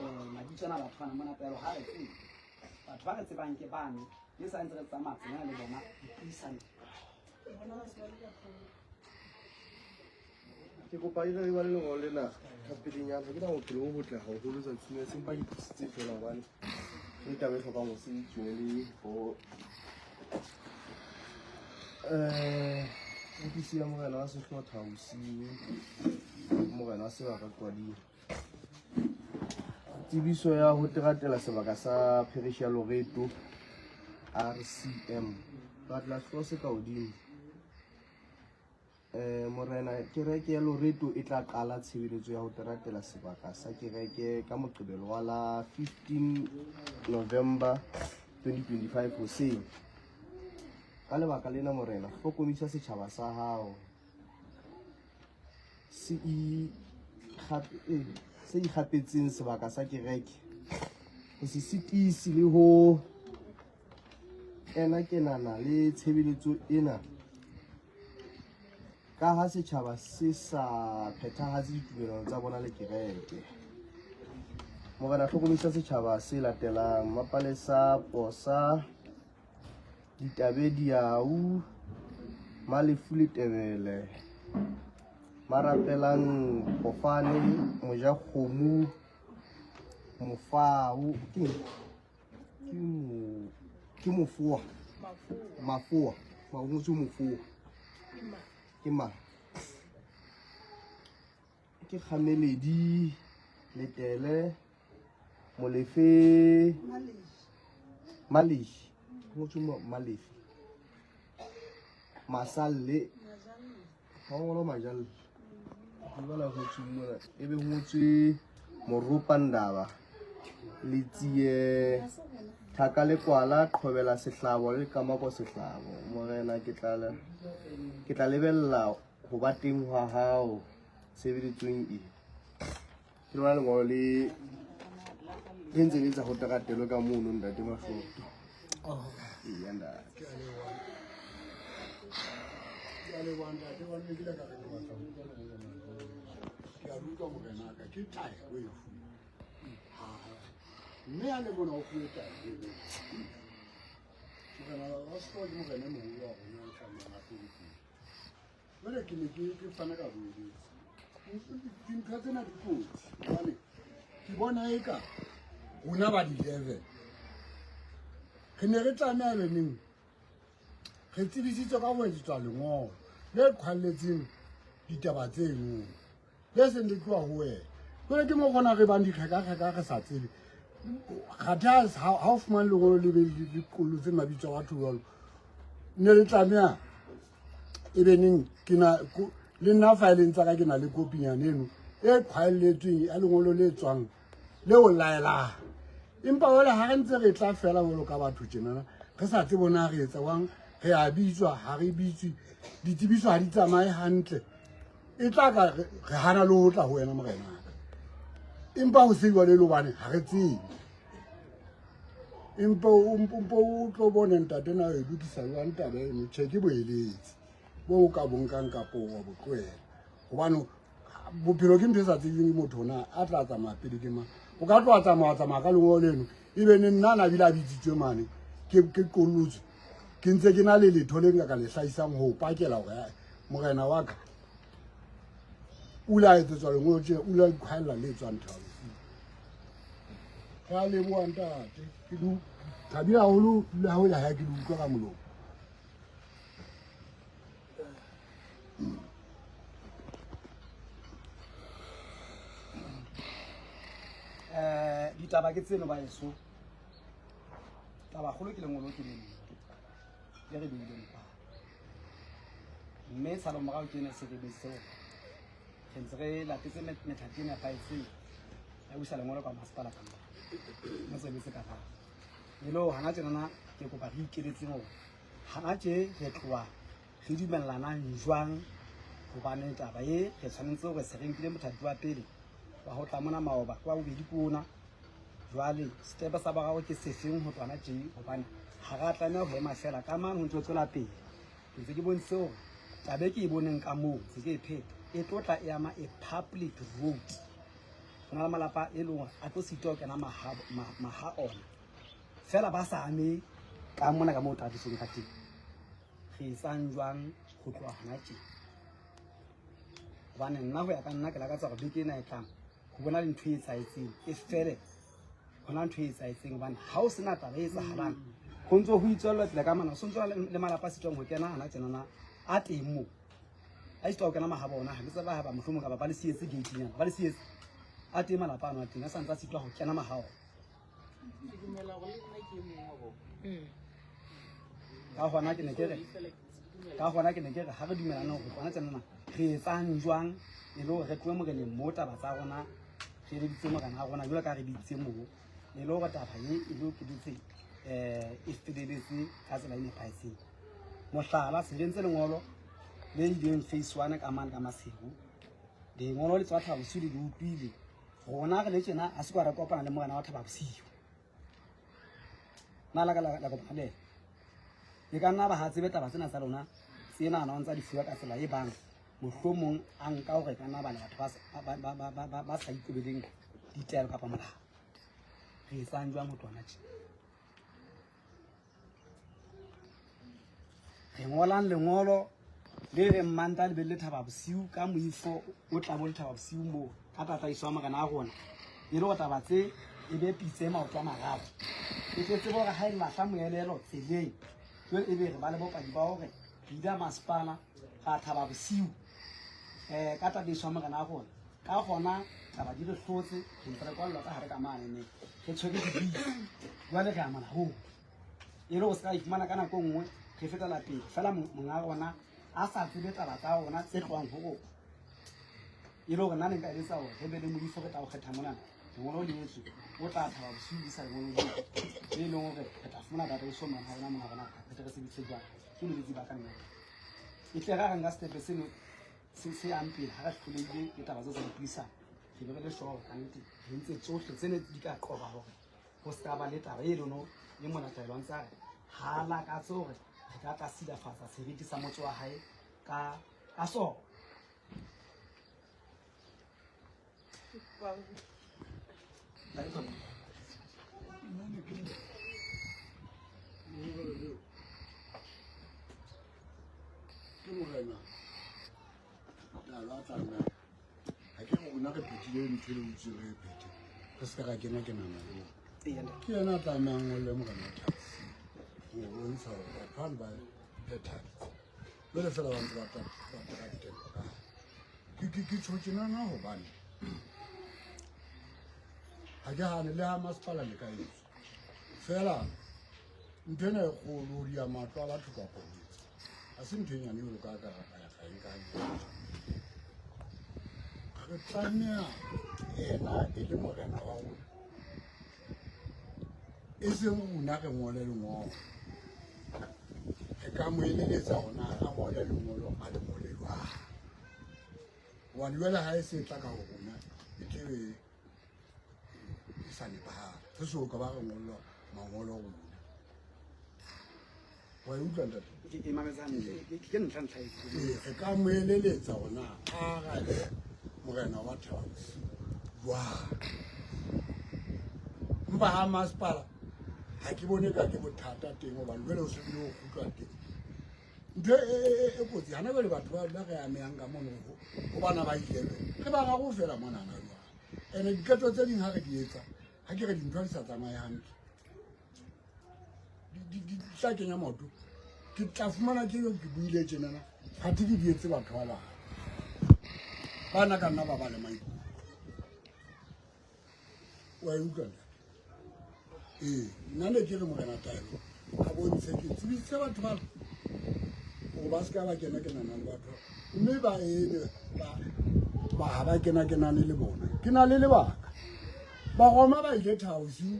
um mabitso ana batho bana mona Taelo ha re tsebe batho ba re tsebang ke bane le sa ntse re tsamaya tsena le bona dipuisano. Ke kopa e re bale lengolo lena ka pelenyana ha ke na bophelo bo botle haholo tsatsing lena sempa ke thusitse feela hobane ke taba e hlokang ho sebetsuwe le bo ofisi ya morena wa sehlooho Thabosiu morena wa sebaka Qwading. Tsebiso ya ho teratela sebaka sa parish ya Loreto RCM batla sehlooho se ka hodimo. Morena, kereke ya Loreto e tla qala tshebeletso ya ho teratela sebaka sa kereke ka Moqebelo wa la 15 November 2025 hoseng. Ka lebaka lena Morena, hlokomisa setjhaba sa hao se ikgapetseng sebaka sa kereke ho se sitise le ho kena-kenana le tshebeletso ena. Ka ha setjhaba se sa phethahatse ditumellano tsa bona le kereke. Morena hlokomedisa setjhaba se latelang Mapalesa Posa Ditabe Diau Malefu Letebele Marapelang Phofane Mojakgomo Mofao ke ke mofoa mafoa ma ngotswe mofoa ke ma ke kgameledi letele molefe maleshi ngotswe malefi masalle Ha o ngolwa Majalla. Ke bala ho ngotswe mona. Ebe ho ngotswe Moropa Ndaba. Letsie Thaka le Kwala Qhobela Sehlabo le Kamako Sehlabo. Morena ke tla ke tla lebella ho ba teng hwa hao tshebeletsong e. Ke lona lengolo le le ntse le etsa ho teratelo ka mono ntate Mashoto. Oh. Eya ntate. Ke a leboha ntate, hobane ne ke ile ka re ke batla ho utlwa lengolo lena. Ke a le utlwa morenaka, ke taelo e fuwe. Mme ha le mona o fuwe taelo eno. Morena wa sehlooho ke morena e moholo wa rona o tlamehang a hlomphiwe. Jwale ke ne ke ke fana ka boeletsi. Dintho tsena di kotsi hobane ke bona eka rona ba di-level re ne re tlameha ebe neng re tsebisitswe ka ho etsetswa lengolo le qhwalletseng ditaba tseno le seng le tloha ho wena. Jwale ke mo kgona re bang dikgekakgeka re sa tsebe kgathe ha o fumane lengolo le be le qollotse mabitso a batho jwalo, ne le tlameha e be neng ke na le nna faeleng tsa ka ke na le kopinyana eno e qhwaelletsweng ya lengolo le tswang le o laelang. Empa jwale ha re ntse re tla fela jwalo ka batho tjenana, re sa tsebe na re etsa jwang, re a bitswa ha re bitswe, ditsebiso ha di tsamaye hantle, e tla ka re hana le ho tla ho wena morenaka. Empa ho se jwalo e le hobane ha re tsebe. Empa o mpo o tlo bone ntate na e lokisa jwang taba eno. Tjhe, ke boeletsi bo o ka bo nkang kapo wa bo tlohela, hobane bophelo ke ntho e sa tsebeng motho na a tla tsamaya pele ke mang. O ka tloha tsamaya tsamaya ka lengolo leno, ebe ne nna na bile a bitsitswe mane ke qollotswe, ke ntse ke na le letho le nka ka le hlahisang ho pakela hore morena wa ka o ile a etsetswa lengolo tje, o ile a ikhwaella le tswang Thabo. Re a leboha ntate, ke di thabile haholo le ha o ya hae ke di utlwa ka molomo. Ditaba ke tseno baeso. Taba kgolo ke lengolo ke leno le re beileng kwa, mme tshalo morao ke ena se re bitsitse hore re ntse re latetse methati e nepahetseng ya ho isa lengolo kwa masepala ka mona mo tsweletse ka raro. E le hore hana tjenana ke kopa re ikeletseng hore hana tje re tloha re dumellanang jwang, hobane taba e re tshwanetse hore se re nkile mothati wa pele wa ho tla mona maoba ke wa bobedi ke ona. Jwale setepe sa boraro ke sefeng ho tloha tje, hobane ha re a tlameha ho ema fela ka mane ho ntse ho tswela pele. Ke ntse ke bontshitse hore taba e ke e boneng ka moo ntse ke e pheta e tlo tla e ama a public road. Ho na le malapa e leng hore a tlo sitwa ho kena maha ona fela ba sa ame ka mona ka moo tataisong ka teng. Re etsang jwang ho tloha hona tje? Hobane nna ho ya ka nna ke lakatsa hore beke ena e tlang ho bona le ntho e etsahetseng e fele, hona ntho e etsahetseng, hobane ha o sena taba e etsahalang ho ntso ho itswellwa tsela ka mana, so ntso le malapa a sitwang ho kena hana tjenana a teng moo a sitwa ho kena mahabo ona, ha ke tsebe ha ba mohlomong kapa ba le sietse gate-nyana, ba le sietse a teng malapa ano a teng a sa ntse a sitwa ho kena mahao. Ke dumela hore le nna ke e mong wa bona. Ka hona ke ne ke re, ka hona ke ne ke re ha re dumelane hore tsona tsenana re etsang jwang e le hore re tlohe moreneng moo taba tsa rona re eleditse morena wa rona jwalo ka re bitsitse moo, e le hore taba e e lo keditse e feleletse ka tsela e nepahetseng. Mohlala, se re entse lengolo le ileng phase 1 ka mane ka Maseru, lengolo le tswa Thaba Bosiu le le utlwile. Rona re le tjena ha se kwa re kopana le morena wa Thaba Bosiu, na la ka la kopana le ena. E ka nna ba ha tsebe taba tsena tsa lona tsena na o ntsa di fuwa ka tsela e bang mohlomong a nka hore ka nna ba le batho ba sa ikobeleng ditaelo kapa molao. Re etsang jwang ho tloha tje? Re ngolang lengolo le reng Manta le be le Thaba Bosiu ka moifo o tla bo le Thaba Bosiu moo ka tataiso ya morena wa rona, e le hore taba tse e be pitse e maoto a mararo, e tle tsebe hore ha e lahla moelelo tseleng jwale e be re ba le bopaki ba hore re ile masepala ra Thaba Bosiu ka tataiso ya morena wa rona. Ka gona taba di re hlotse, re ntse re kwallwa ka hare ka mane ne re tshwere dibitse, jwale re amana hoo e le go se ka iphumana ka nako nngwe re fetela pele fela monga rona A sa tsebe taba tsa rona tse tlohang ho rona. E le hore nna ne nka eletsa hore re be le moifo re tla o kgetha monana, lengolo le etswe, o tla thaba bosiu le isa lengolo leo, le e leng hore re tla fumana tataiso mona ha rona mona hore na re tle re sebedise jwang. Ke bolwetse ba ka nna. E tle re ha re nka setepe seno se se yang pele, ha re hlolehile ke taba tseo tsa dipuisano, re be re le sure hore kannete re entse tsohle tse ne di ka qoba hore ho se ka ba le taba e leno e mona taelo a ntse a re ha a lakatse hore re ka tla silafatsa seriti sa motse wa hae ka ka sona. Ke morena taelo a tlameha ga ke rona re phethile ntho e le utswe re e phethe re se ka ra kena kenana le bona ke yena a tlamehang ngolle morena taxi ho bontsha hore batho bane ba phethaditse jale fela ba ntse ba tratela ka ke tjho tjenana hobane ga ke gane le ga masepala le ka etswa fela ntho ena e kgolo ho dia matlo a batho kapa ho etsa ga se ntho e nyane jalo ka ka ya ka e nka re tlameha ena e le morena wa rona e seng rona re ngole lengolo re ka mo eleletsa rona a ngole lengolo a le ngole jwang hobane jwale ha e se tla ka ho rona e tlebe e sa nepahala re so ka ba re ngollwa mangolo rona wa e utlwa ntate Ke mametse hantle. Ke ntlha ntlha e. Ee, re ka mo eleletsa hore a arabe morena wa Thababosiu jwang empa ha masepala ha ke bone ka ke bothata teng hobane jwale o se bile o kgutlwa teng ntho e kotsi hana jwale batho ba re amehang ka mono ho bana ba ile re ba raro fela monana jwale ene diqeto tse ding ha re di etsa ha ke re dintho di sa tsamaye hantle di tla kenya maoto ke tla fumana ke ke buile tjenana ga te ke di etse batho ba bang ba na ka nna ba ba le maikutlo wa e utlwa ntate ee nna ne ke re morena taelo a bontshe ke tsebisitse batho bana gore ba se ka ba kena kenana le batho mme ba eme ba ga ba kena kenane le bona ke na le lebaka baroma ba ile thababosiu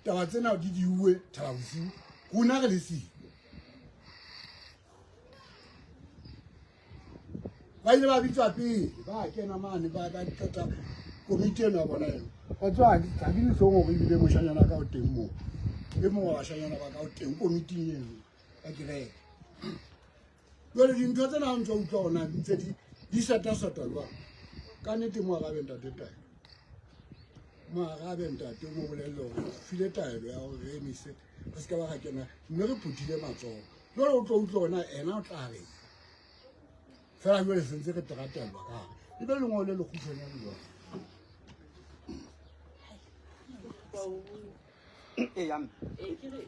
taba tsena di diuwe thababosiu rona re le siko ba ile ba bitswa pele ba kena mane ba ba qeta komiti eno ya bona eno wa tseba ga ke dihlong gore ebile moshanyana ka o teng moo e mongwe wa bashanyana ba ka o teng komiting eno ya kereke jale dintho tsena ga ntse utlwa gona ntse di seta-seta jwang ka nnete mo arabe ntate taelo mo arabe ntate mo bolelele gore file taelo ya gore re emise re se ka ba ga kena mme re phuthile matsogo jale o tlo utlwa gona ena o tla reng fela jale sentse re teratelwa ka gare e be lengwe le lekgutshwanyane jalo Ee, ya mme. Ee, ke re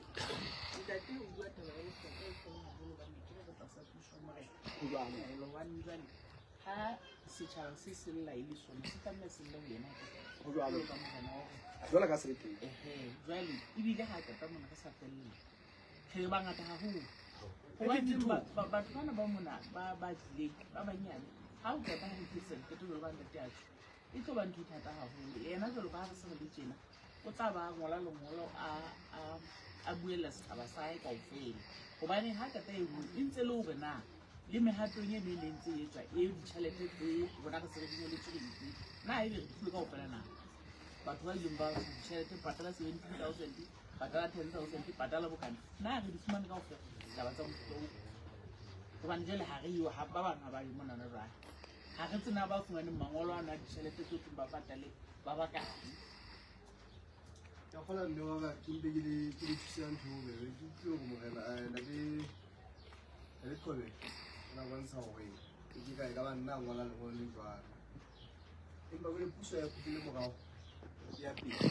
ntate o bua taba ya bohlokwa e kgolo haholo hobane ke re re tlasa puso ya morena. Ho jwalo. Taelo hobane jwale ha setjhaba se se lla e le sona se tlameha se lle ho yena Ho jwalo. jwalo ka morena wa rona. Jwalo ka se le teng. Ehe, jwale ebile ha qeta mona re sa fella re bangata haholo hobane batho bana ba mona ba ba tlileng ba banyane ha o qeta ho ke ntate jwalo ka ntate a tjho e tlo ba ntho e thata haholo yena jwalo ka ha re se re le tjena o tla ba ngola lengolo a a a buella setjhaba sa hae kaofela hobane ha qeta e nngwe e ntse le hore na le mehatong e meng e ntse e etswa e ditjhelete tse rona re se re di ngoletswe re di na ebe re fuwe kaofela na batho ba ileng ba ditjhelete patala 17,000 patala 10,000 patala bokana na re di fumane kaofela taba tsa mofuta oo hobane jwale ha re yo ha ba bang ha ba yo monana jwale ha re tsena ba fumaneng mangolo ana a ditjhelete tse thweng ba patale ba bakae Ka kgola mme wa ka ke mpe ke le ke le thuse ka ntho e bobebe ke utlwile hore morena ntate ntate Qhobe o na bontsha hore e ke ka e ka ba nna a ngola lengolo le jwalo empa jwale puso ya kgutlele morao ya pele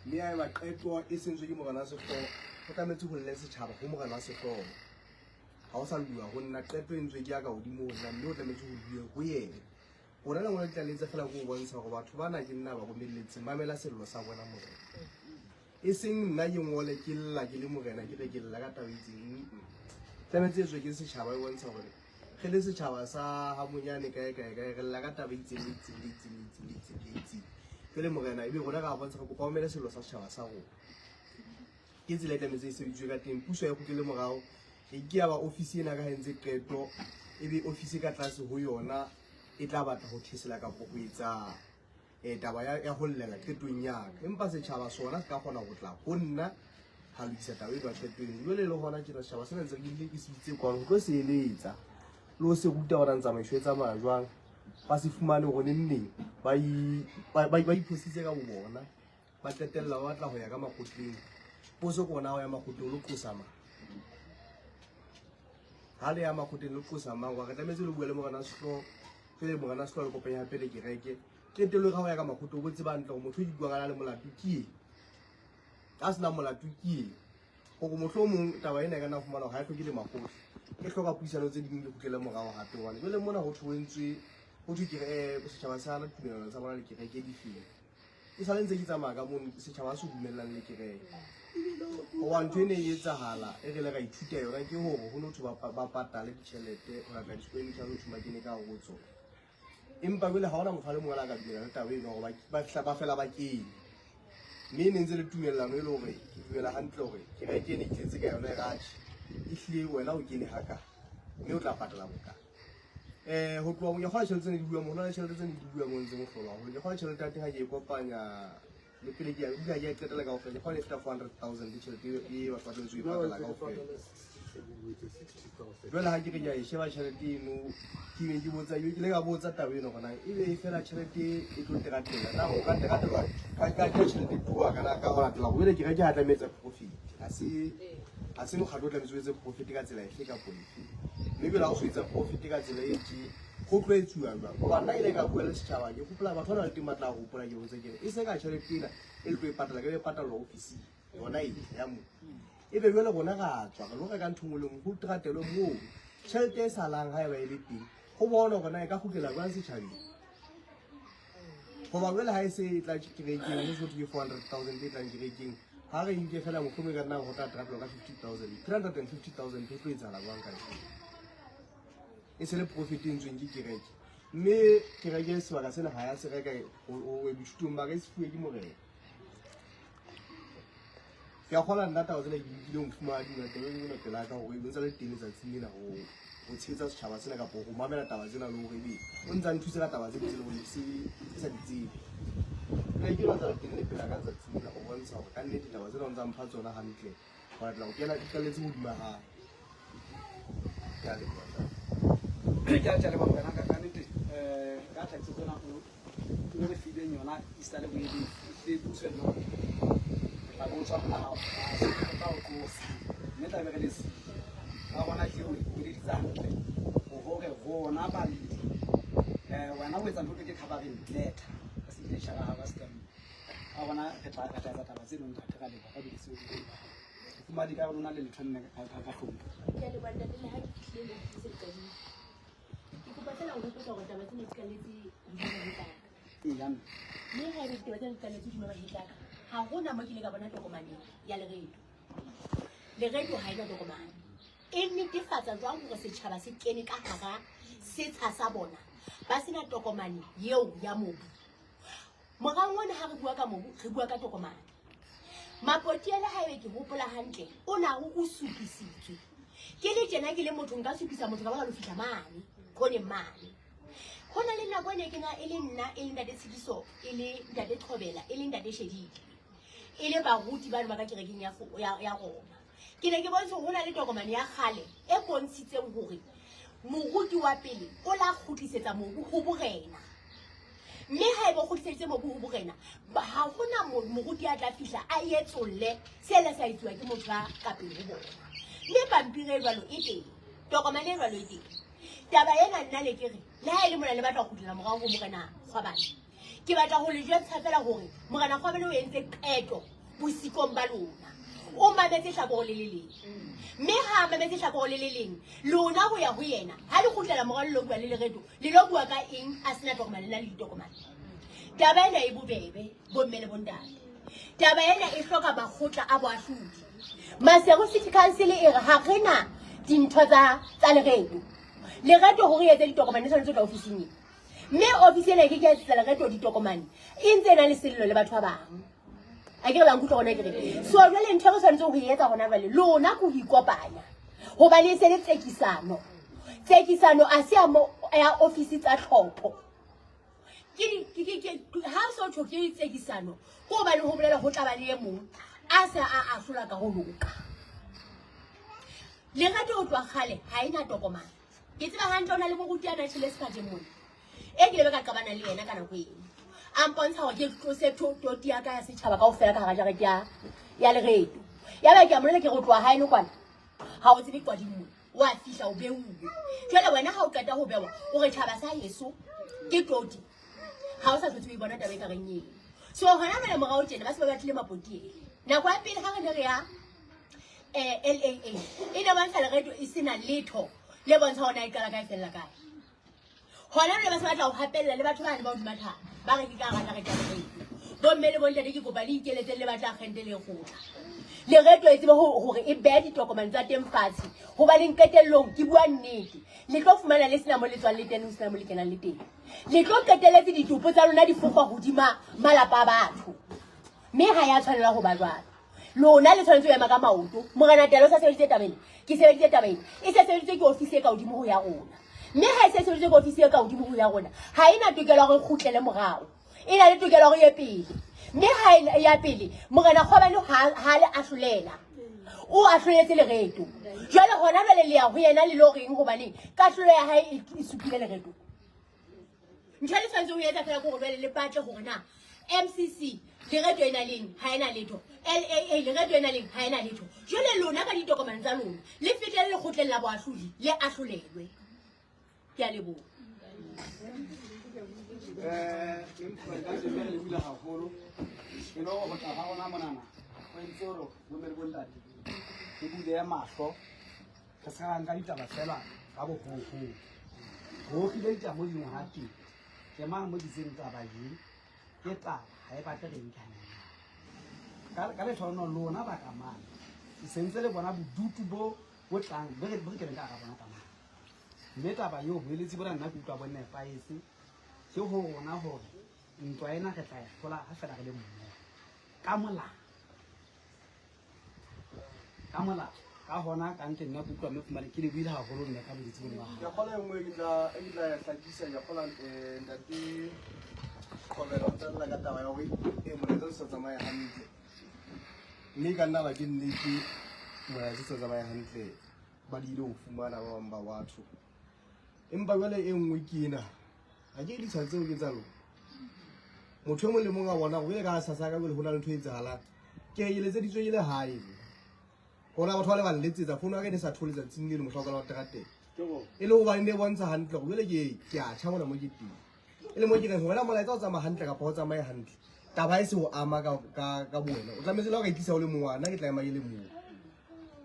mme ya eba qeto e sentswe ke morena wa sehlooho ho tlametse ho lle setjhaba ho morena wa sehlooho ha o sa lua ho nna qeto e ntswe ke ya ka hodimo ho nna mme o tlametse ho lue ho yena rona lengolo le tla le etsa fela ko o bontsha hore batho bana ke nna ba romelletseng mamela sello sa bona morena e seng nna ke ngole ke lla ke le morena ke re ke lla ka taba e itseng. Tlametse e tswe ke setjhaba e bontsha hore re le setjhaba sa ha Monyane kae kae kae re lla ka taba e itseng le itseng le itseng le itseng le itseng le itseng. Jwale morena ebe rona ra bontsha re kopa o mamele sello sa setjhaba sa rona. Ke tsela e tlametse e sebediswe ka teng. Puso ha e kgutlele morao. E ke ya ba ofisi ena ka ha entse qeto ebe ofisi ka tlase ho yona e tla batla ho thesela kapo ho etsa taba ya ho llela qetong ya ka. Empa setjhaba sona se ka kgona ho tla ho nna ha lokisa taba e ba qetong. Jwale le hona tjena setjhaba sena ntse ke bile ke se bitse kwano ho tlo se eletsa le ho se ruta hore tsamaiso e tsamaya jwang. Ba se fumane hore neng neng ba iphositse ka bo bona. Ba qetella ba batla ho ya ka makgotleng. Potso ke ona ho ya makgotleng lo qosa mang? Ha le ya makgotleng lo qosa mang? Wa re tlametse le bua le morena Sehlooho. Jwale morena Sehlooho le kopanya hape le kereke. Qetellong ha o ya ka makgotleng o bo tseba hantle hore motho o ikutlwang a na le molato ke eng. A senang molato ke eng. Hore mohlomong taba ena e ka nna fumana hore ha e hloke le makgotla. E hloka puisano tse ding le kgutlele morao hape hobane jwale mona ho thwe ho entswe ho thwe ke setjhaba sa hana tumelano tsa bona le kereke di feng. E sale ntse ke tsamaya ka mono setjhaba se dumellang le kereke. Hoba ntho e ne e etsahala e re le ra ithuta yona ke hore ho no thwe ba patale ditjhelete ho latela di-square meter ho thwe ba kene ka hare ho tsona. Empa jwale ha hona motho a le mong a ka dumela le taba eno hore ba fela ba kene. Mme e ne ntse le tumellano e le hore ke dumela hantle hore kereke e ne e tletse ka yona e re atjhe, ehlile wena o kene haka mme o tla patala bokae. Ho tloha ke kgola tjhelete tse ne di bua moo, ho na le tjhelete tse ne di bua moo ntse mohlolo haholo. Ke kgola tjhelete ya teng ha ke e kopanya le pele ke ya ebile ha ke ya qetela kaofela, ke kgola e feta 400,000 tjhelete e batho ba tlametse ho e patala kaofela. Jwale ha ke re ke a e sheba tjhelete eno, ke be ke botsa, ke ile ka botsa taba eno hore na ebe e fela tjhelete e tlo teratelwa na o ka teratelwa ka tjhelete e tua kana ka ho latela hore jwale kereke ha tlameha etsa profit. Ha se mokgatlo o tlametse o etse profit ka tsela efe kapa efe. Mme jwale ha o so etsa profit ka tsela e tje, ho tlo etsuwa jwang? Hoba nna ke ile ka bua le setjhaba, ke hopola batho ba nang le teng ba tla hopola ke botsa ke re, e se ka tjhelete ena e le tlo e patala, ke e patallwa ofising yona e ya moo. Ebe jwale rona ra tswa re lo reka ntho e nngwe le nngwe ho teratelwe moo. Tjhelete e salang ha eba e le teng, ho bonwa hore na e ka kgutlela jwang setjhabeng. Hoba jwale ha e se e tla kerekeng, ho so thwe ke 400,000 e tlang kerekeng, ha re nke fela mohlomong e ka nna ho tla teratelwa ka 50,000, 350,000 e tlo etsahala jwang ka yona? E se le profit e entsweng ke kereke. Mme kereke sebaka sena ha ya se reka ho boithutong ba ka e se fuwe ke morena. Ke a kgolwa nna taba tsena ke di utlwile ho mofumahadi ona taba ena pela ka hore o ntse le teng letsatsing lena ho tshehetsa setjhaba sena kapa ho mamela taba tsena le hore ebe o ntse a nthuse ka taba tse ding tse leng hore ke sa di tsebe. Jwale ke ntse a le teng le pela ka letsatsing lena ho bontsha hore ka nnete taba tsena o ntse a mpha tsona hantle ho latela ho kena di qalletse hodima hae. Ke a leboha. Ke a leboha morena ka nnete ka tlhakisetso tsena o re fileng yona e sa le boemeng e puso le hore re tla bo tswa mona ha tla o qosa mme tla be re le siyo. Ka hona ke o eleditse hantle hore rona balemi wena o etsa ntho ke covering letter ka signature ya hao ka stamp. Ka hona re tla etsa taba tse ding ntate ra leboha ka dilo tseo. Mofumahadi ka lona le letho nne ka hlompho. Ke a leboha ntate le ha ke fihlile mo se qadile. Ke kopa fela ho hopotsa hore taba tsena di qalletse hodima mahetla a ka. Eya mme. Mme ha ebe ditaba tsena di qalletse hodima mahetla a ka, ha hona mo ke ile ka bona tokomane ya Lereto. Lereto ha ena tokomane. E netefatsa jwang hore setjhaba se kene ka hara setsha sa bona ba sena tokomane eo ya mobu? Morao ona ha re bua ka mobu, re bua ka tokomane. Mapotiele ha ebe ke hopola hantle, o na o supisitswe. Ke le tjena ke le motho nka supisa motho ka ba ka lo fihla mane, khoneng mane. Ho na le nako e ne ke na e le nna, e le ntate Tshidiso, e le ntate Thobela, e le ntate Shedile. E le baruti bano ba ka kerekeng ya Roma. Ke ne ke bontshe hore ho na le tokomane ya kgale e bontshitseng hore moruti wa pele o la kgutlisetsa mobu ho borena. Mme ha ebe o kgutliseditse mobu ho borena, ha hona moruti a tla fihla a etsolle se le sa etsuwa ke motho a ka pele ho bona. Mme pampiri e jwalo e teng, tokomane e jwalo e teng. Taba ena nna ne ke re, le ha e le mona le batla ho kgutlela morao ho morena Kgwabane, ke batla ho le jwetsa fela hore morena Kgwabane o entse qeto bosikong ba lona. O mametse hlakore le le leng. Mme ha a mametse hlakore le le leng, lona ho ya ho yena, ha le kgutlela morao le lo bua le Lereto, le lo bua ka eng a sena tokomane le na le ditokomane? Taba ena e bobebe, bomme le bontate. Taba ena e hloka makgotla a boahlodi. Maseru City Council e re ha re na dintho tsa tsa Lereto. Lereto hore e etse ditokomane e tshwanetse ho tla ofising ena. Mme ofisi ena e ke ke ya etsetsa Lereto ditokomane e ntse e na le sello le batho ba bang. A ke re la nkutlwa gona ke re. So jwale ntho e re tshwanetseng ho e etsa gona jwale lona ke ho ikopanya. Hobane e se le tsekisano. Tsekisano a se ya mo ya ofisi tsa tlhopho. Ke di ke ke ha so thwe ke tsekisano ke hobane ho bolela ho tla ba le e mong a se a ahlola ka ho loka. Lerato ho tloha kgale ha e na tokomane. Ke tseba hantle o na le moruti a na tjhele sefateng mona. E ke ile ka qabana le yena ka nako eo. A mpontsha hore ke tlose toti ya ka ya setjhaba kaofela ka hara jarete ya ya Lereto. Ya ba ke a molela ke re o tloha haeno kwana. Ha o tsebe qwading mona. Wa fihla o beuwe. Jwale wena ha o qeta ho bewa, o re tjhaba sa heso ke toti. Ha o sa hlotse o e bona taba e ka reng eo. So hona jwale morao tjena ba se ba batlile mapotiele. Nako ya pele ha re ne re ya LAA e ne bontsha Lereto e sena letho le bontsha hore na e qala kae e fella kae. Hona jwale ba se batla ho hapella le batho bane ba hodima thaba ba re ke ka hara jarete ya Lereto. Bomme le bontate ke kopa le ikeletseng le batla akgente le kgotla. Lereto e tsebe hore e behe ditokomane tsa teng fatshe hobaneng qetellong ke bua nnete. Le tlo fumana le sena mo le tswang le teng le ho sena mo le kenang le teng. Le tlo qetelletse ditopo tsa lona di fofa hodima malapa a batho. Mme ha ya tshwanela ho ba jwalo. Lona le tshwanetse ho ema ka maoto. Morena Telo sa sebeditse taba ena. Ke sebeditse taba ena. E se sebeditswe ke ofisi e ka hodimo ho ya rona. Mme ha e se sebeditswe ke ofisi e ka hodimo ho ya rona, ha e na tokelo ya hore e kgutlele morao. E na le tokelo ya hore e ye pele. Mme ha e ya pele, Morena Kgobane ha ha le ahlolela. O ahloletse Lereto. Jwale hona jwale le ya ho yena le lo reng hobaneng kahlolo ya hae e supile Lereto. Ntho e le tshwanetse ho etsa fela ke hore jwale le batle hore na MCC Lereto e na leng ha ena letho, LAA Lereto e na leng ha ena letho. Jwale lona ka ditokomane tsa lona le fetele lekgotleng la boahlodi le ahlolelwe. Ke a leboha. Mme re lebohile haholo e le hore ho tla ha rona monana ho entse hore bomme le bontate re bulehe mahlo re se ra nka ditaba fela ka bohohong. Ho kgile ditaba mo dingwe ha teng ke mang mo ditseng taba ye ke taba ha e batle re nke hanyane. Ka lehlohonolo lona ba ka mane e sentse le bona bodutu bo bo tlang bo re keneng ka hara bona ka mane. Mme taba eo boeletsi bona nna ke utlwa bo nepahetse ke ho rona hore ntwa ena re tla e hlola ha fela re le mmoho ka molao. Ka molao. Ka hona ka ntle nna ke utlwa mme fumane ke lebohile haholo nna ka boeletsi bona ba hao. Ke a kgolwa e nngwe ke tla e ke tla e hlakisa ke a kgolwa ntate Qobela o tswella ka taba ya hore e molaetsa o sa tsamaye hantle. Mme e ka nna ba ke nnete molaetsa o sa tsamaye hantle ba diile ho fumana ba bang ba batho. Empa jwale e nngwe ke ena. Ha ke ditsha tseo ke tsa lona. Motho e mong le mong a bona hore jwale ka sasa ka jwale ho na le ntho e etsahalang. Ke re ke letseditswe ke le hae. Hona batho ba le ba nletsetsa founu ya ka e ne sa thole tsatsing leno mohla o qala ho terateng. E le hobane ne e bontsha hantle hore jwale ke ke a tjha mona mo ke teng. E le mo ke reng wena molaetsa o tsamaya hantle kapa o tsamaye hantle. Taba e se ho ama ka ka ka bowena. O tlametse le ha o ka itlisa o le mong wa nna ke tla ema ke le mong.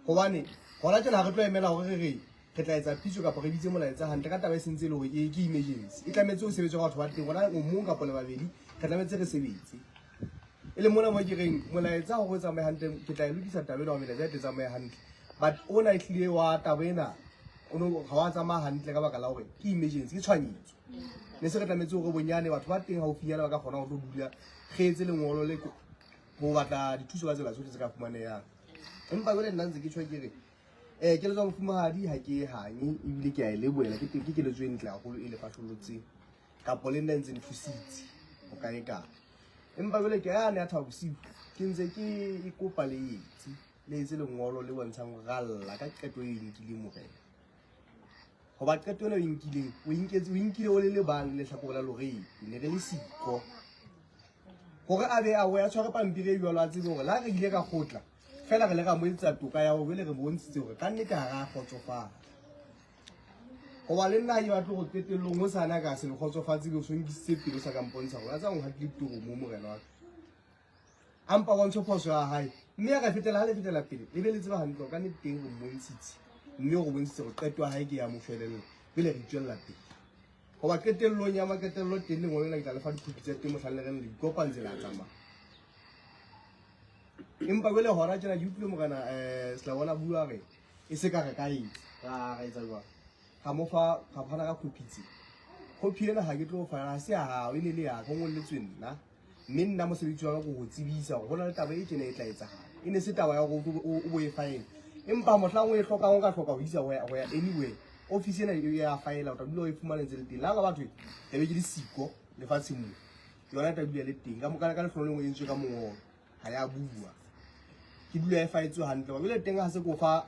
Hobane hona tjena ha re tlo emela hore re re re tla etsa pitso kapa re bitse molaetsa hantle ka taba e sentse e le hore e ke emergency. E tlametse ho sebetswe ka batho ba teng rona o mong kapa le babedi re tlametse re sebetse. E le mona mo ke reng molaetsa hore o tsamaye hantle ke tla e lokisa taba ena hore melaetsa e tle tsamaye hantle. But ona ehlile wa taba ena o no ha wa tsamaya hantle ka baka la hore ke emergency ke tshwanyetso. Ne se re tlametse hore bonyane batho ba teng haufinyana ba ka kgona ho tlo dula re etse lengolo le ho batla dithuso ka tsela tsohle tse ka fumanehang. Empa jwale nna ntse ke tjho ke re keletso ya mofumahadi ha ke e hane ebile ke a e lebohela ke ke keletso e ntle haholo e le fahlolotseng kapo le nna e ntse nthusitse ho kae kae. Empa jwale ke yane ya Thaba Bosiu ke ntse ke e kopa le etse le etse lengolo le bontshang hore ra lla ka qeto e nkileng morena. Hoba qeto ena o e nkileng o inketse o inkile o le le bang lehlakore la Loreto ne re le siko. Hore a be a we a tshware pampiri e jwalo a tsebe hore la re ile ka kgotla fela re le ra mo etsetsa toka ya hore jwale re bontshitse hore ka nnete ha ra kgotsofala. Hoba le nna ha ke batle hore qetellong ho sana ka se le kgotsofatse be o so nkisitse pele o sa ka mpontsha hore a tseba o hatile toro mo morena wa ka. A mpa bontshe phoso ya hae mme a re fetela ha le fetela pele le be le tseba hantle hore ka nnete teng re mmontshitse mme o re bontshitse hore qeto ya hae ke ya mo shwelella pele re itswella pele. Hoba qetellong ya maqetello teng lengolo lena ke tla le fa dikhopi tsa teng mohlang le reng le ikopantse la tsamaya. Empa jwale hona tjena ke utlwile morena Selabona bua re e se ka re ka etsa. Ra ra etsa jwang? Ra mo fa, ra fana ka copy tse. Copy ena ha ke tlo fana, ha se ya hao, e ne le ya ka, o ngolletswe nna. Mme nna mosebetsi wa ka ke ho tsebisa hore ho na le taba e tjena e tla etsahala. E ne se taba ya hore o bo e faele. Empa mohlang o e hlokang, o ka hloka ho isa ho ya anywhere. Office ena e ya faela, o tla dula o e fumana ntse le teng. Le ha ka batho e be ke le siko lefatsheng mo, yona e tla dula e le teng. Ka lehlohonolo e nngwe e entswe ka mongolo, ha ya bua. Ke dula e faetswe hantle. Jwale teng ha se ko fa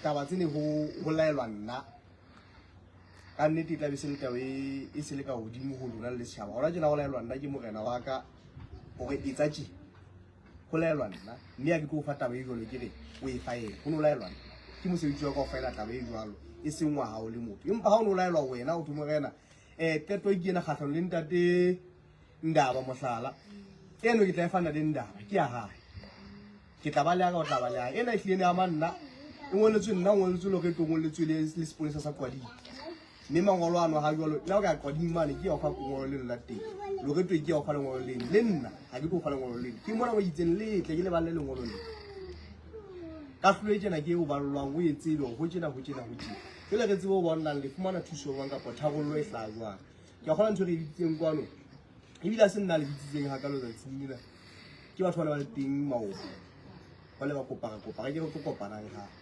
taba tsene ho laelwa nna. Ka nnete e tla be se le taba e se le ka hodimo ho lona le setjhaba. Hona tjena ho laelwa nna ke morena wa ka hore etsa tje. Ho laelwa nna, mme ha ke tlo fa taba e jwalo ke re o e faele. Ho no laelwa nna. Ke mosebetsi wa ka ho faela taba e jwalo, e seng wa hao le motho. Empa ha o no laelwa wena o thwe morena, qeto e ke ena kgahlano le ntate Ndaba mohlala. Eno ke tla e fa ntate Ndaba, ke ya hae. Ke tla ba le ya ka, o tla ba le ya hae. Ena e hlile ne ama nna, e ngoletswe nna, e ngoletswe Loreto, e ngoletswe le seponesa sa Qwading. Mme mangolo ano ha jwalo, le ha o ka ya Qwading mane, ke ya o fa lengolo leno la teng. Loreto ke ya o fa lengolo leno. Le nna, ha ke tlo o fa lengolo leno. Ke mona mo itseng le tle ke le balle lengolo leno. Kahlolo e tjena ke e o ballwang, o e tsebe hore ho tjena, ho tjena, ho tjena. Jwale re tsebe ho bonang le fumana thuso jwang kapa tharollo e hlaha jwang. Ke a kgolwa ntho e re e bitsitseng kwano, ebile ha se nna le bitsitseng hakalo tsatsing lena. Ke batho ba ne ba le teng maoba. Ba le ba kopa, re kopa, re ke re tlo kopanang hape.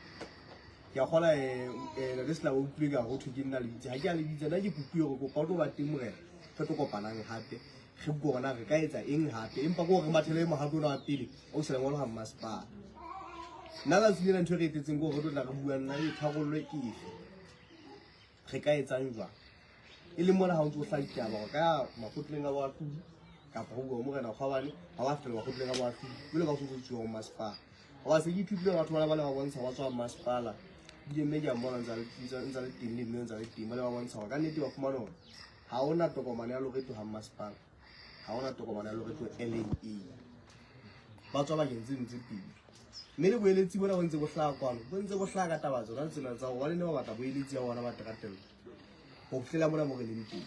Ke a kgolwa le se la utlwile ka ho thwe ke nna le bitse. Ha ke a le bitsa, nna ke kopile hore kopa o tlo ba teng morena. Re tlo kopanang hape. Re bue hore na re ka etsa eng hape. Empa ke hore re mathele mohato ona wa pele, o se lengolo ha mmasepala. Nna tsatsi lena ntho e re etetseng ke hore re tlo tla re bua nna e tharollo ke efe. Re ka etsang jwang? E leng mona ha o ntso o hlaha ditaba hore ka ya makgotleng a boahlodi kapa ho bua ho morena Kgwabane, ha wa fetela makgotleng a boahlodi jwalo ka ho se tsuwa ho masepala. Hoba se ke ithutile batho bana ba ne ba bontsha ba tswa masepala, ebile mme ke a mmona ntsa le teng le mme ntsa le teng, ba ne ba bontsha hore ka nnete ba fumana hore ha hona tokomane ya Loreto ha masepala, ha hona tokomane ya Loreto LAA. Ba tswa bakeng tse ding tse pedi. Mme le boeletsi bona bo ntse bo hlaha kwano, bo ntse bo hlaha ka taba tsona tsena tsa hore ba ne ba batla boeletsi ya bona ba teratello ho fihlela mona mo re leng teng.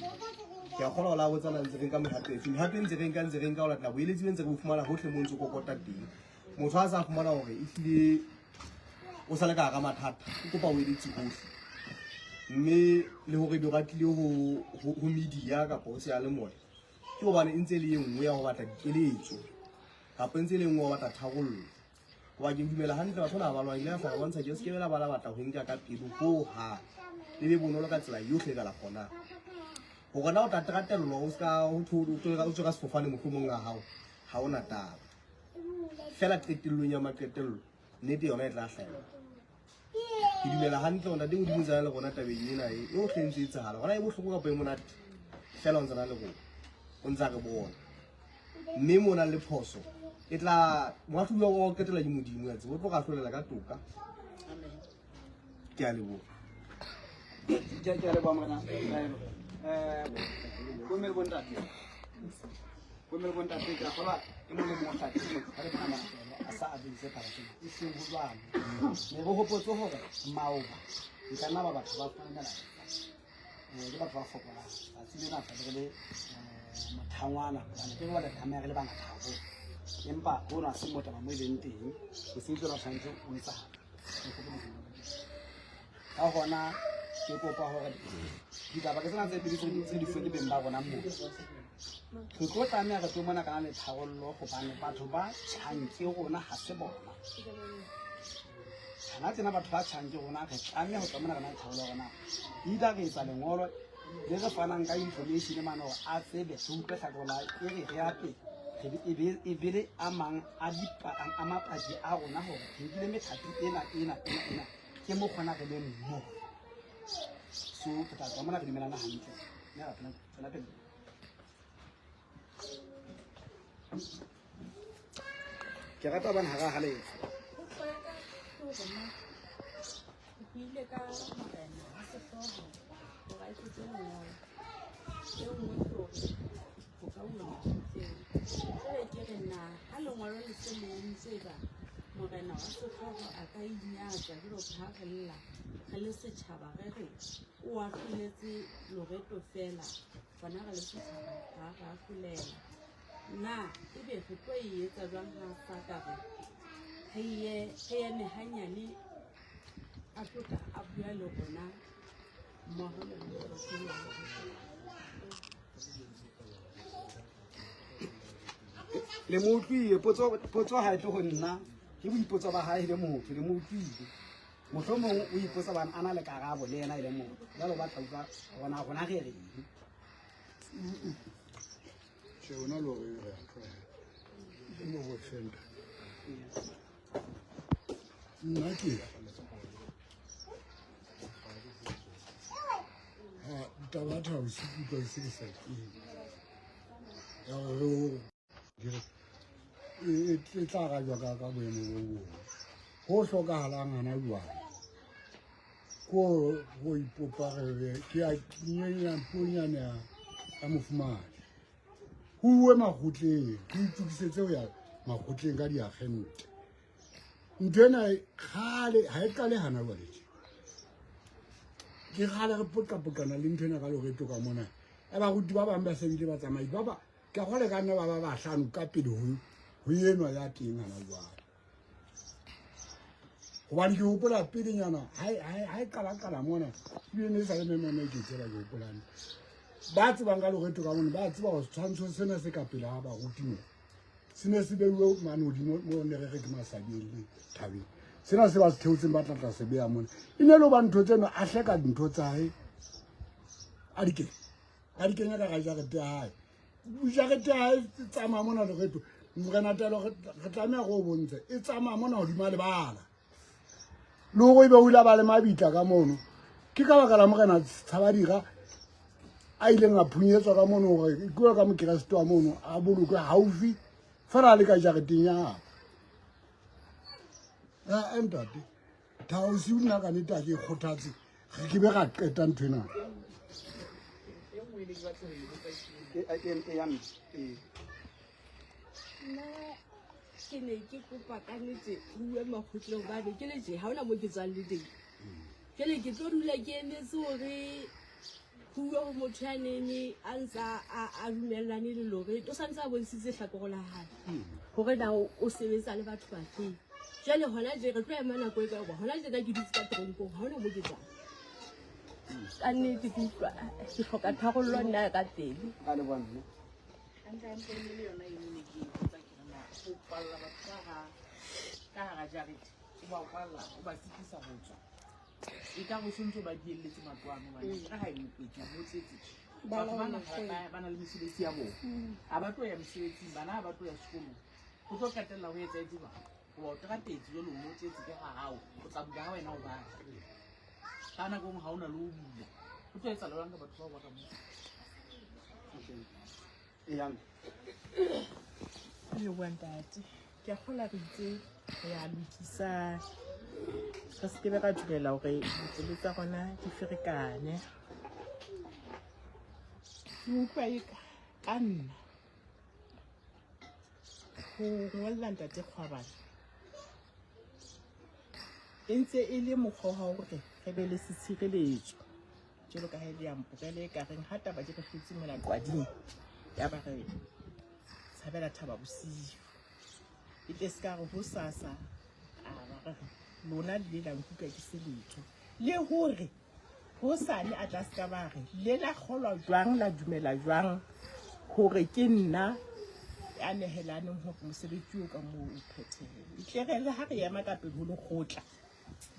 Ke a kgolwa hore la botsana ntse re nka mehato efe. Mehato e ntse re nka, ntse re nka ho latela boeletsi bo ntse re bo fumana hohle mo ntse kokota teng. Motho ha sa fumana hore ehlile o sa le ka hara mathata, o kopa boeletsi hohle. Mme le hore ebe ba tlile ho media kapa ho seyalemoya, ke hobane e ntse e le e nngwe ya ho batla dikeletso kapa e ntse e le e nngwe ya ho batla tharollo. Hoba ke dumela hantle batho bana ba lwang, ile ka bontsha ke se ke bela ba la batla ho nka ka pelo ho hang. Le be bonolo ka tsela yohle e ka la kgonang. Hore na o tla teratellwa o ska ho o tswe ka sefofane mohlomong a hao, ha ona taba. Fela qetellong ya maqetello, nnete yona e tla hlahella. Ke dumela hantle hore Ntate Modimo o ntse a na le rona tabeng ena e yohle e ntse e etsahala. Hona e bohloko kapa e monate, fela o ntse a na le rona. O ntse a re bona. Mme mo nang le phoso, e tla moahlodi wa ho qetela ke Modimo ya tseba, o tlo re ahlolela ka toka. Ke a leboha. Ke a leboha morena Taelo. Bomme le bontate. Bomme le bontate, ke a kgolwa e mong le mong o hlakile ha re bona Taelo a sa a beditse taba tsena. E seng ho jwalo. Ne re hopotse hore maoba e ka nna ba batho ba fumane melaetsa. Ke batho ba fokolang. Tsatsi lena tlabe re le mothangwana hobane ke re tlameha re le bangata haholo. Empa hono ha se mo taba mo e leng teng. Mosebetsi ona o tshwanetse o etsahale. Ka hona ke kopa hore ditaba ke tsena tse pedi tse di fuwe ke beng ba rona moo. Re tlo tlameha re tlo mona kana le tharollo hobane batho ba tjhang ke rona ha se bona. Hana tsena batho ba tjhang ke rona, re tlameha ho tla mona re na le tharollo ya rona. Either re etsa lengolo le re fanang ka information mane hore a tsebe, re utlwe hlakore la e re re ya pele. E be le a mang a a mapaki a rona hore re nkile methapi ena, ena, ena, ena. Ke mo kgona re leng mo. So re tla tswa mona re dumelana hantle. Mme ra tswela pele. Ke rata hobane ha ra halefa. Potso ya ka ke hore na o buile ka morena wa sehlooho hore a etsetse lengolo. E nngwe ke hore ho ka uwa makgotleng. Jwale ke re na ha lengolo le se le entswe ba morena wa sehlooho a ka inyatsa jwalo ka ha re lla re le setjhaba re re o ahloletse Loreto fela, rona re le setjhaba ha re ahlolela. Na ebe re tlo e etsa jwang ha sa ka re re eme hanyane a tlo tla a bua le rona mmoho le moruti wa rona. Le mo utlwile potso, potso ha e tle ho nna, ke boipotso ba hae le motho, le mo utlwile. Mohlomong o ipotsa bana a na le karabo le yena e le motho. Jwale o batla utlwa rona rona re reng. Tjhe, hona le hore re a tlwaela. Ke mo go fenta. Nna ke ha taba ya Thabo se ke utlwa se ke sa keng. Ya hore re o ke re, e tla arajwa ka boemo bo bong. Ho hlokahalang hana jwale ko ho ipopa re be ke a kenyenya puonyana ya mofumahadi. Ho uwe makgotleng, ke itokisetse ho ya makgotleng ka diakgente. Ntho ena kgale ha e qale hana jwale tje. Ke kgale re poqapoqana le ntho ena ka loreto ka mona. Ya baruti ba bang ba se bile ba tsamai ba ba ke a kgolwa ka nna ba ba bahlano ka pele ho enwa ya teng hana jwale. Hobane ke hopola pelenyana ha e qala qala mona, ebile ne e sa le mememe ke tsela ke hopolang. Ba tsebang ka loreto ka mona, ba tseba hore setshwantsho sena se ka pele ha baruti mona. Se ne se beuwe mane hodimo mo ne re re ke Masabieng le thabeng. Sena se ba se theotseng ba tla tla se beha mona. E ne le hoba ntho tseno a hleka dintho tsa hae, a di kenya. A di kenya ka hara jarete ya hae. Jarete ya hae e tsamaya mona loreto. Morena Taelo re tlameha re o bontshe. E tsamaya mona hodima lebala. Le hore ebe o ile a ba le mabitla ka mono. Ke ka baka la Morena Tshabadira a ileng a phunyetswa ka mono hore ke ka mokeresete wa mono a bolokwe haufi fela a le ka jareteng ya gagwe. Ntate, Thabo Siu nna ka nnete ha ke kgothatse re ke be ra qeta ntho ena. Nna ke ne ke kopa ka nnete ho uwe makgotleng hobane ke le tje ha hona mo ke tswang le teng. Jwale ke tlo dula ke emetse hore ho uwe ho motho ya nene a ntsa a dumellane le Loreto, o santse a bontshitse hlakore la hae hore na o sebetsa le batho ba feng. Jwale hona tje re tlo ema nako e kae hoba hona tjena ke dutse ka teronkong ha hona mo ke tswang. Ka nnete ke utlwa ke hloka tharollo nna ka pele. Ka leboha mme. Hantle hantle e ne le yona eno ne ke e botsa ke re na ho kwalla batho ka hara jarete, o ba kwalla, o ba sitisa ho tswa. E ka re o sontso ba dielletse matlo ano hobane re ha e mokwetsi, o tletse. Batho bana ba na le mesebetsi ya bona. Ha ba tlo ya mesebetsing, bana ha ba tlo ya sekolong. Ho tlo qetella ho etsahetse jwang? Hoba o teratetse jwale o tletse ke ha hao, o tla bula ha wena o batla. Ka nako e nngwe ha o na le ho bula. Ho tlo etsahala jwang ka batho bao ba ka moo? Okay. Eyang. Leboha ntate. Ke a kgolwa re itse re a lokisa, re se ke be ra dumela hore ditsebe tsa rona di ferekane. Ke utlwa eka ka nna ho ngolla ntate Kgwabane e ntse e le mokgwa wa hore re be le setshireletso jwalo ka ha e le ya mporele e ka reng ha taba di re hlotse mona qwading, ya ba re tshabela thaba bosiu. E tle se ka re hosasa, a ba re lona le ile la nkuka ke se letho. Le hore hosane a tla se ka ba re le la kgolwa jwang, la dumela jwang hore ke nna ya nehelaneng hore mosebetsi o ka moo o phethehe. E tle re le ha re ema ka pele ho lekgotla,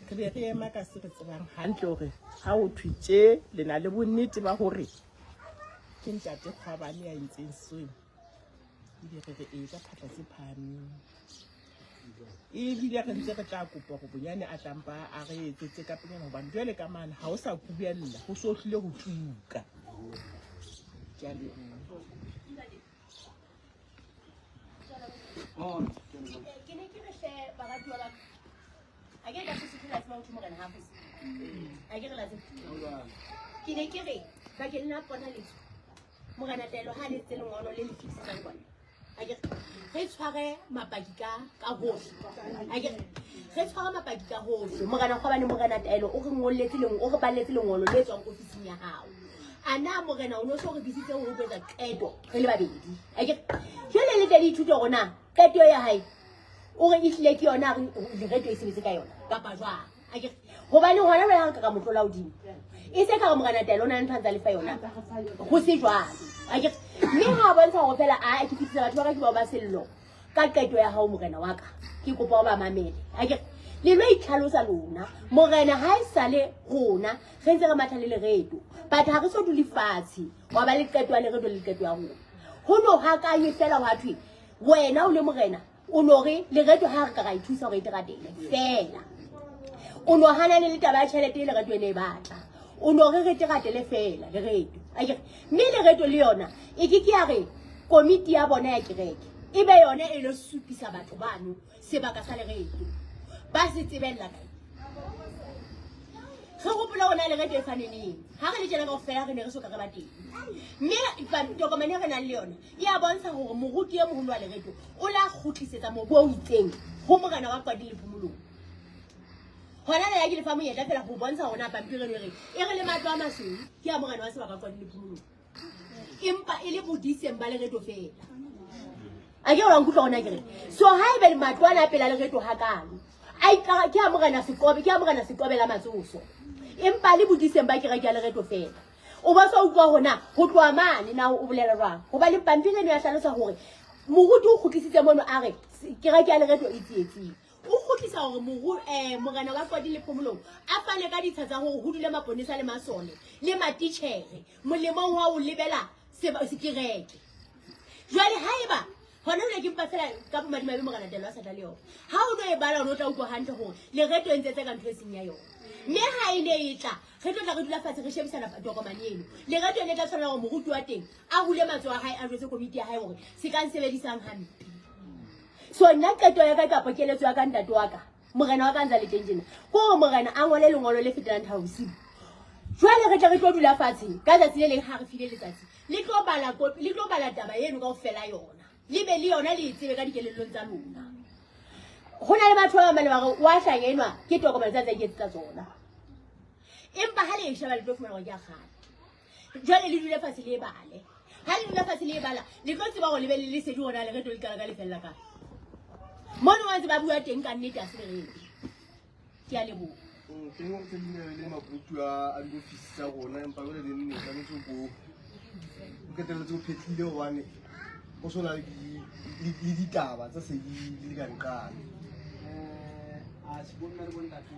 re be re ema ka se re tsebang hantle hore ha ho thwe tje le na le bonnete ba hore ke ntate Kgwabane ya entseng seo. Ebe re re ee ka phatla tse phahameng. Ebile re ntse re tla kopa hore bonyane a tlampa a re etsetse ka pelenyana hobane jwale ka mane ha o sa kubella, ho so hlile ho tuka. Ke a leboha. Ke ne ke re hle baratuwa ba ka. A ke ka Sesotho la tseba ho thwe morena ha a fose. A ke re la tseba. Ke ne ke re bakeng la ponaletso morena Taelo ha le tse lengolo le le fixisang kwana. A ke re tshware mapaki ka hohle. A ke re tshware mapaki ka hohle. Morena Kgwabane, morena Taelo o re ngolletse lengolo, o re balletse lengolo le tswang ofising ya hao. A na morena o no so re bitsitse ho etsa qeto re le babedi. A ke jwale le tle le ithute hore na qeto ya hae o re ehlile ke yona re Lerato e sebetse ka yona kapa jwang. Akere gobane gona jale ga re ka ka motlola godimo e se ka re morena taelo o na le ntho a ntse a lefa yona go se jwalo akere mme ga a bontsha gore fela a ke fitlhisa batho ba ka ke bao ba sello ka qeto ya gago morena wa ka ke kopa o ba mamele akere le lo itlhalosa lona morena ga e sale rona re ntse re matha le lereto batho ga re so dule fatshe wa ba le qeto ya lereto le qeto ya rona go no gakanye fela wa thwe wena o le morena o no re lereto ga re ka ra ithusa gore e teratele fela o no hanane le taba ya tšhelete e lereto e ne e batla o no re re teratele fela lereto akere mme lereto le yona e ke ke ya re komiti ya bona ya kereke e be yone e lo supisa batho bano sebaka sa lereto ba se tsebelela kae re gopola gona lereto e faneneng ga re le tjena kao fela re ne re soka re ba teng mme tokomane e re nang le yona e a bontsha gore moruti e mogolo wa lereto o la kgutlisetsa mobu o itseng go morena wa kwadi le phomolong gona le ya ke lefa monyetla fela go bontsha gona pampiri eno e reng e re le matlo a masweu ke a morena wa sebaka kwadi le phomolong empa e le bodiseng ba lereto fela a ke ora nkutlwa gona kere so ha ebe matlo ana a pela lereto hakalo a ikara ke a morena sekobe ke a morena sekobe la matsoso empa le bodiseng ba kereke ya lereto fela o ba sa utlwa gona go tloa mane na o bolela jwang gobane pampiri eno ya hlalosa gore moruti o kgutlisitse mono a re kereke ya lereto e tsietsing o kgutlisa gore moru morena wa kwadi le phomolong a fane ka ditsha tsa gore go dule maponesa le masole le matitjhere molemong wa o lebela sekereke jwale haeba gona jwale ke mpa fela ka bomadimabe morena telo a sa tla le yona ha o no e bala o ne o tla utlwa hantle gore lereto e ntsetse ka ntho e seng ya yona mme ha e ne e tla re tlo tla re dula fatshe re shebisana tokomane eno lereto e ne tla tshwanela gore moruti wa teng a hule matsoho a hae a jwetse komiti ya hae gore se ka nsebedisang hampe so nna qeto ya ka kapa keletso ya ka ntate wa ka morena wa ka ntsa le teng tjena ke gore morena a ngole lengolo le fetelang thabo bosiu jwale re tle re tlo dula fatshe ka tsatsi le leng ha re file letsatsi le tlo bala kopi le tlo bala taba eno kaofela yona le be le yona le e tsebe ka dikelellong tsa lona go na le batho ba bang ba ne ba re wa hlanya enwa ke tokomane tsa tsa iketsetsa tsona empa ha le e sheba le tlo fumana gore ke a kgale jwale le dule fatshe le e bale ha le dula fatshe le e bala le tlo tseba gore le be le lesedi gona le reto le qala ka lefella kae mono ba ntse ba bua teng ka nnete a se lerete ke a leboha Teng gore tse dingwe le makutu a diofisi tsa rona empa jale le nne tshwanetse ko o qeteletse o phetlile gobane go so na le ditaba tse se di le ka nqane. Atjhe, bomme le bontate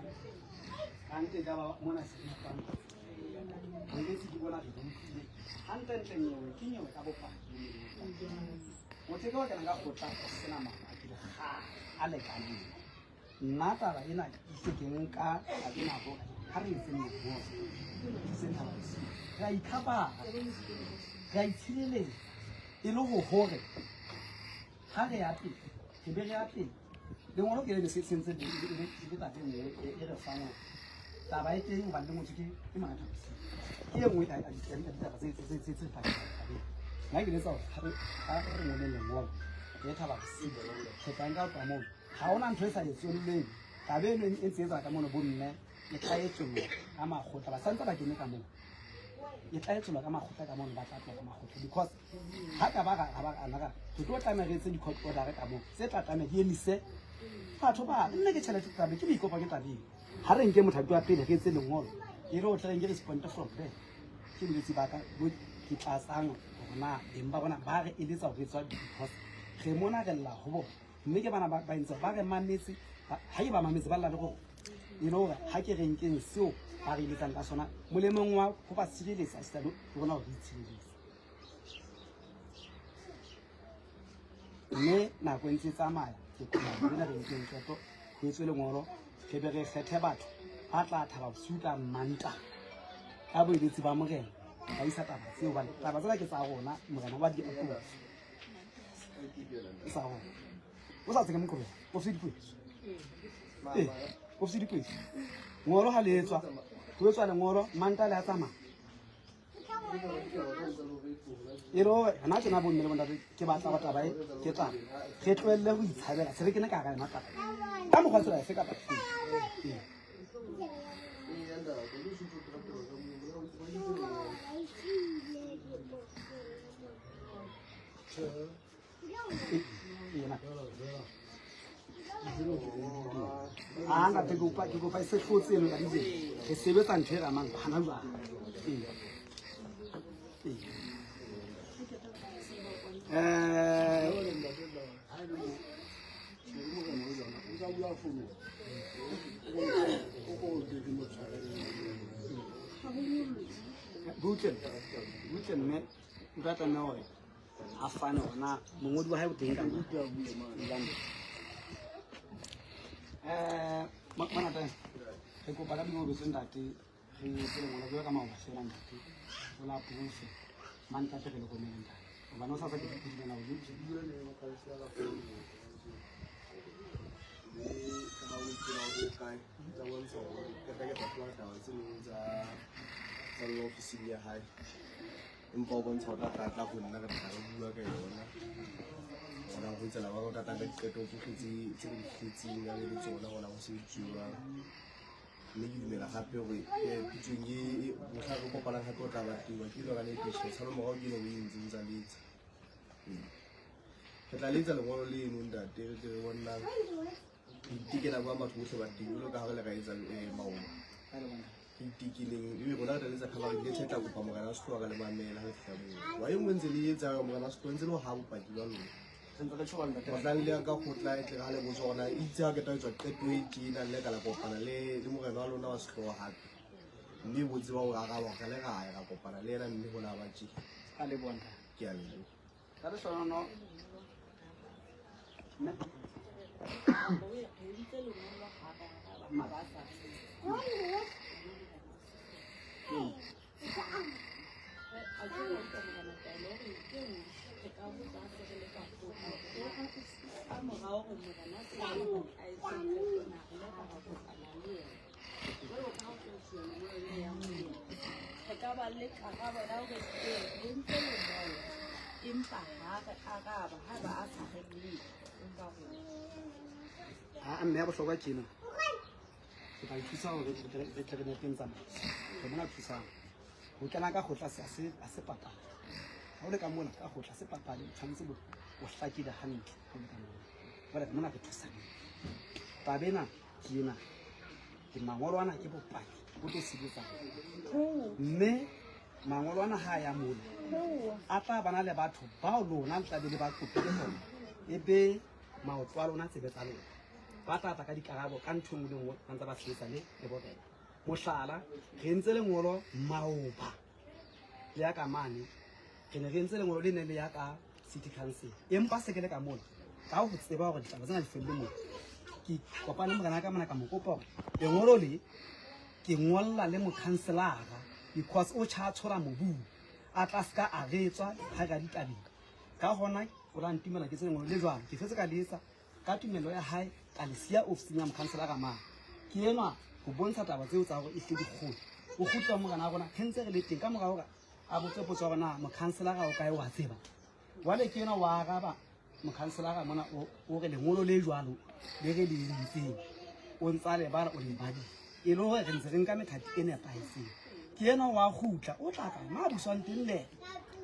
gante ka ba mona seripang bolwetse ke bona re utlwile gantlentle nyewe ke nyewe ka bopaki motho e ke wa kena ka kgotla go sena mabaki le ga a lekaneng nna taba ena ke ise ke nka taba ena gore ga re etseng lengolo iseng thaba bosiu re a ikhapara re a itshireletsa e le go gore ga re ya pele re be re ya pele lengolo ke le se sentse le taba e nngwe e re fang gore taba e teng gobane le ngotswe ke mangata bosiu ke e nngwe ya ditaba tse pakeng nna ke letsa gore ga re ngoleng lengolo re thaba bosiu re tla nka go tloha moo ga ona ntho e sa etswelleng taba eno e ntse e etsa ka mono bomme e tla etsollwa ka makgotla ba santse ba kene ka moo e tla etsollwa ka makgotla ka mono ba tla tloha ka makgotla because ha ka ba ra ba ana ra re tlo tlameha re etse di-court order ka moo tse tla tlameha di emise batho ba nne ke tšhelete tlabe ke boikopa ke tabeng ha re nke mothapi wa pele re etse lengolo e re o tle re nke respond from there ke bolwetse ba ka bo ke tlatsang hore na beng ba bona ba re eletsa hore etswa because re mona re lla ho bona mme ke bana ba entse ba re mametse ha ke ba mametse ba lla le gore e le gore ha ke reng keng seo ba re eletsang ka sona molemong wa go ba sireletsa esita le rona gore re itshireletse mme nako e ntse e tsamaya ke kopa rena re nkeng qeto ho etswe lengolo re be re kgethe batho ba tla thaba bosiu ka Mmantaha ka boeletsi ba morena ba isa taba tseo hobane taba tsena ke tsa rona morena wa di approve sa rona o sa tseke moqobela o se dikwetso ee o se dikwetso ngolo ha le etswa ho etswa lengolo Mmantaha le a tsamaya e le gore gona tsena bomme le bontate ke batla go taba e ke taba re tlohelle go itshabela se re kene ka gara yona taba ka mokgwa tsela efe kapa efe. Ee. Ee, ena. A ntate ke kopa e se hlotse eno ya DJ. Re sebetsa ntho e ramang hana jwale. Ee. Ee. Butle butle mme o tla tlameha hore a fane hore na mongodi wa hae o teng ka mona. Re kopa ka dingobetso ntate, re etse lengolo jwalo ka maoba fela ntate, o la proof mantate, re le romele ntate, hobane o sa sa ke dumela hore Mme ka ha o tseba hore o kae, tsa bontsha hore ke tla ke tla thola taba tse ding tsa le ofising ya hae, empa o bontsha o tla tla ho nna, re tla re bua ka yona hona ho tsela ba o tla tla ka diqeto tsohle tse re di fihletseng a be le tsona hona ho sebetsuwang. Mme ke dumela hape hore pitsong e mohla re kopanang hape o tla ba teng. Ke ile ka le tjhe tshalo morao ke eno o e ntseng tsa letsa. Ee. Re tla letsa lengolo leno ntate, re tle re bonang re itekela ba batho bohle ba teng jwalo ka ha re le ra etsa maoba, re itekeleng ebe rona re tla letsa cover le tla kopa morena wa sehlooho ka le mamela ha le fihla moo wa e nngwe ntse le etsa morena wa sehlooho ntse le ho ha bopaki ba lona. Re ntse re tjho ntate. Mohlang le ya ka kgotla e tle ha le botsa hore na itse ha qeta ho etswa qeto e tjena, le ka la kopana le morena wa lona wa sehlooho hape, mme bo tseba hore araba re le ra ya ra kopana le yena, mme ho la ba tje. Ka le bona. Ke a leboha. Ka lehlohonolo mme. Re entse lengolo ha re araba, ha ba sa a ke re utlwa morena taelo hore ke nngwe re ka botsa se re le ka kgotla ka morao hore morena a se a etse qeto na re ile ka ra kopana le yena jwalo ka ha o tlo ntshuwa lengolo le yang ho yena, re ka ba le karabo ya hore ee, re entse lengolo, empa ha re araba ha ba a sa re leke, empa rona Ha mme ya bohlokwa ke ena, ke tla ithusa hore re tle re nepeng tsamaiso. Re mona thusang ho kena ka kgotla ha se papadi. Ha o le ka mona ka kgotla se papadi, o tshwanetse o hlakile hantle ha o le ka mona. Jwale re mona re thusaneng. Taba ena ke ena, ke mangolo ana, ke bopaki bo tlo sebetsang, mme mangolo ana ha a ya mona a tla bana le batho bao lona le tla be le ba kopile hore e be maoto a lona, tsebe tsa lona, ba tla tla ka dikarabo ka ntho e nngwe le nngwe ba ntse ba sebetsa le borena. Mohlala, re entse lengolo maoba le ya ka mane, re ne re entse lengolo le ne le ya ka city council, empa se ke le ka mona ka ho tseba hore ditaba tsena di felle moo. Ke kopane le morena ka mona, ka mo kopa hore lengolo le ke ngolla le mokhanselara because o tjha tshola mobung a tla ska a retswa ha re ya ditabeng. Ka hona o la ntumela ke tse lengolo le jwalo, ke fetse ka le etsa ka tumelo ya hae, ka le siya ofising ya mokhanselara mane. Ke enwa ho bontsha taba tseo tsa hore e hle dikgolo o kgutla morena wa rona, re ntse re le teng ka mora hore a botse potso ya hore na mokhanselara o kae wa tseba. Jwale ke enwa wa araba mokhanselara mona, o re lengolo le jwalo le re le entseng o ntsa le bala, o le badile, e le hore re ntse re nka methati e nepahetseng. Ke enwa wa kgutla, o tla tla ma buswang teng le yena,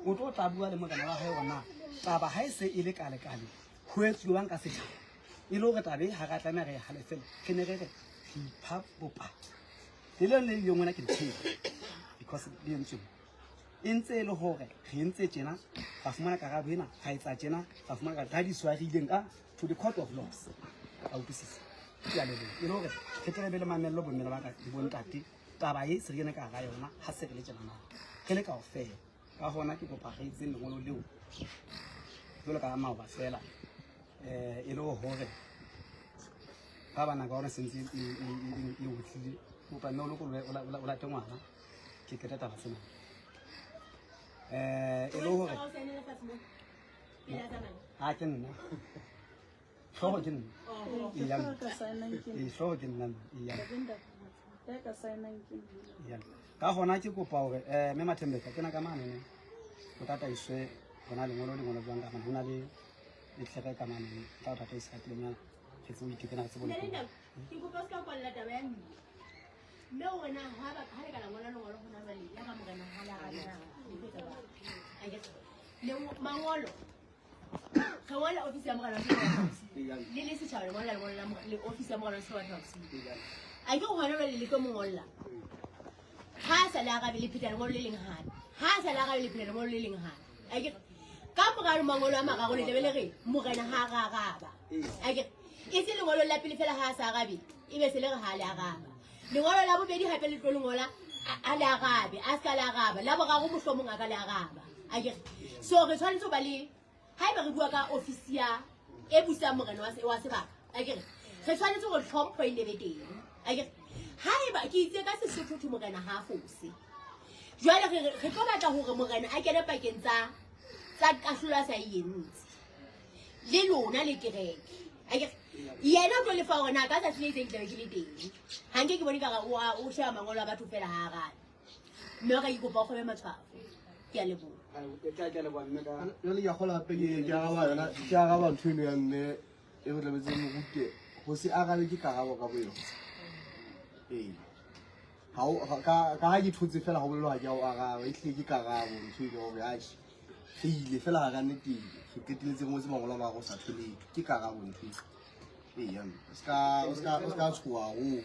o tlo tla bua le morena wa hae hore na taba ha e se e le kale-kale ho etsuwang ka setjhaba, e le hore taba e ha re tlameha re e halefele, re ne re re re ipha bopaki le leng le ileng wena ke le because le entswe mo e ntse e le hore re entse tjena, ra fumana karabo ena, ra etsa tjena, ra fumana karabo, ra di iswa re ileng ka to the court of laws. A utlwisisa? Ke a leboha. E le hore re tle re be le mamello, bomme ba ka le bontate, taba e se re kene ka hara yona ha se re le tjena re le kaofela. Ka hona ke kopa re etseng lengolo leo jwalo ka maoba fela, e le hore ba bana ka hore sentse e otlile. Kopa mme o lokolohe, o late ngwana, ke qeta taba tsena e le hore ha ke nna hlooho, ke nna. Eya, ee, hlooho ke nna. Eya, eya. Ka hona ke kopa hore mme Mathembeka kena ka mane ne o tataiswe hona lengolo jwang ka mane ho na le letlhere ka mane, tla o tataisa ka pelenyana, re tsebe ho itekena, re tsebe ho Ntate, lokoloha. Ke kopa o se ka kwalla taba ya mme. Mme wena ha ba ha le ka la ngola lengolo hona jwale ya ba morena ha la arabela. Mangolo. Re ngolla ofisi ya morena wa Thaba Bosiu. Le le setjhaba le ngolla lengolo la le ofisi ya morena wa Thaba Bosiu. A ke hona jwale le tlo mo ngolla. Ha a sa le arabe le pheta lengolo le leng hape. Ha a sa le arabe le pheta lengolo le leng hape. A ke ka mora mangolo a mararo le tlabe le re morena ha a ra araba. A ke e se lengolo la pele fela ha a sa arabe e be se le re ha le araba. Lengolo la bobedi hape le tlo le ngola a le arabe, a ska le araba. La boraro mohlomong a ka le araba. A ke so re tshwanetse ho ba le haeba re bua ka ofisi ya e busang morena wa sebaka, a ke re re tshwanetse hore tlhompho e nne be teng. A ke haeba ke itse ka Sesotho thwe morena ha a fose. Jwale re re tlo batla hore morena a kene pakeng tsa kahlolo a sa e entse le lona le kereke. A ke yena o tlo lefa hore na ka tsatsi le itseng ke tlabe ke le teng. Ha nke ke bone ka o sheba mangolo a batho fela ha arabe. Mme wa ka ke kopa o kgobe matshwafo. Ke a leboha. Jwale ke a kgolwa hape ke araba yona, ke araba ntho eno ya mme e re tlametse mo rute ho se arabe ke karabo ka boyona. Ee. Ha o ka ka ha ke thotse fela ho bolelwa ha ke a o araba, ehlile ke karabo ntho eno hore atjhe re ile fela ha ra nnete re qetelletse re ngotse mangolo a mararo o sa thole letho. Ke karabo ntho eno. Ee, mme o ska o ska tshoha haholo.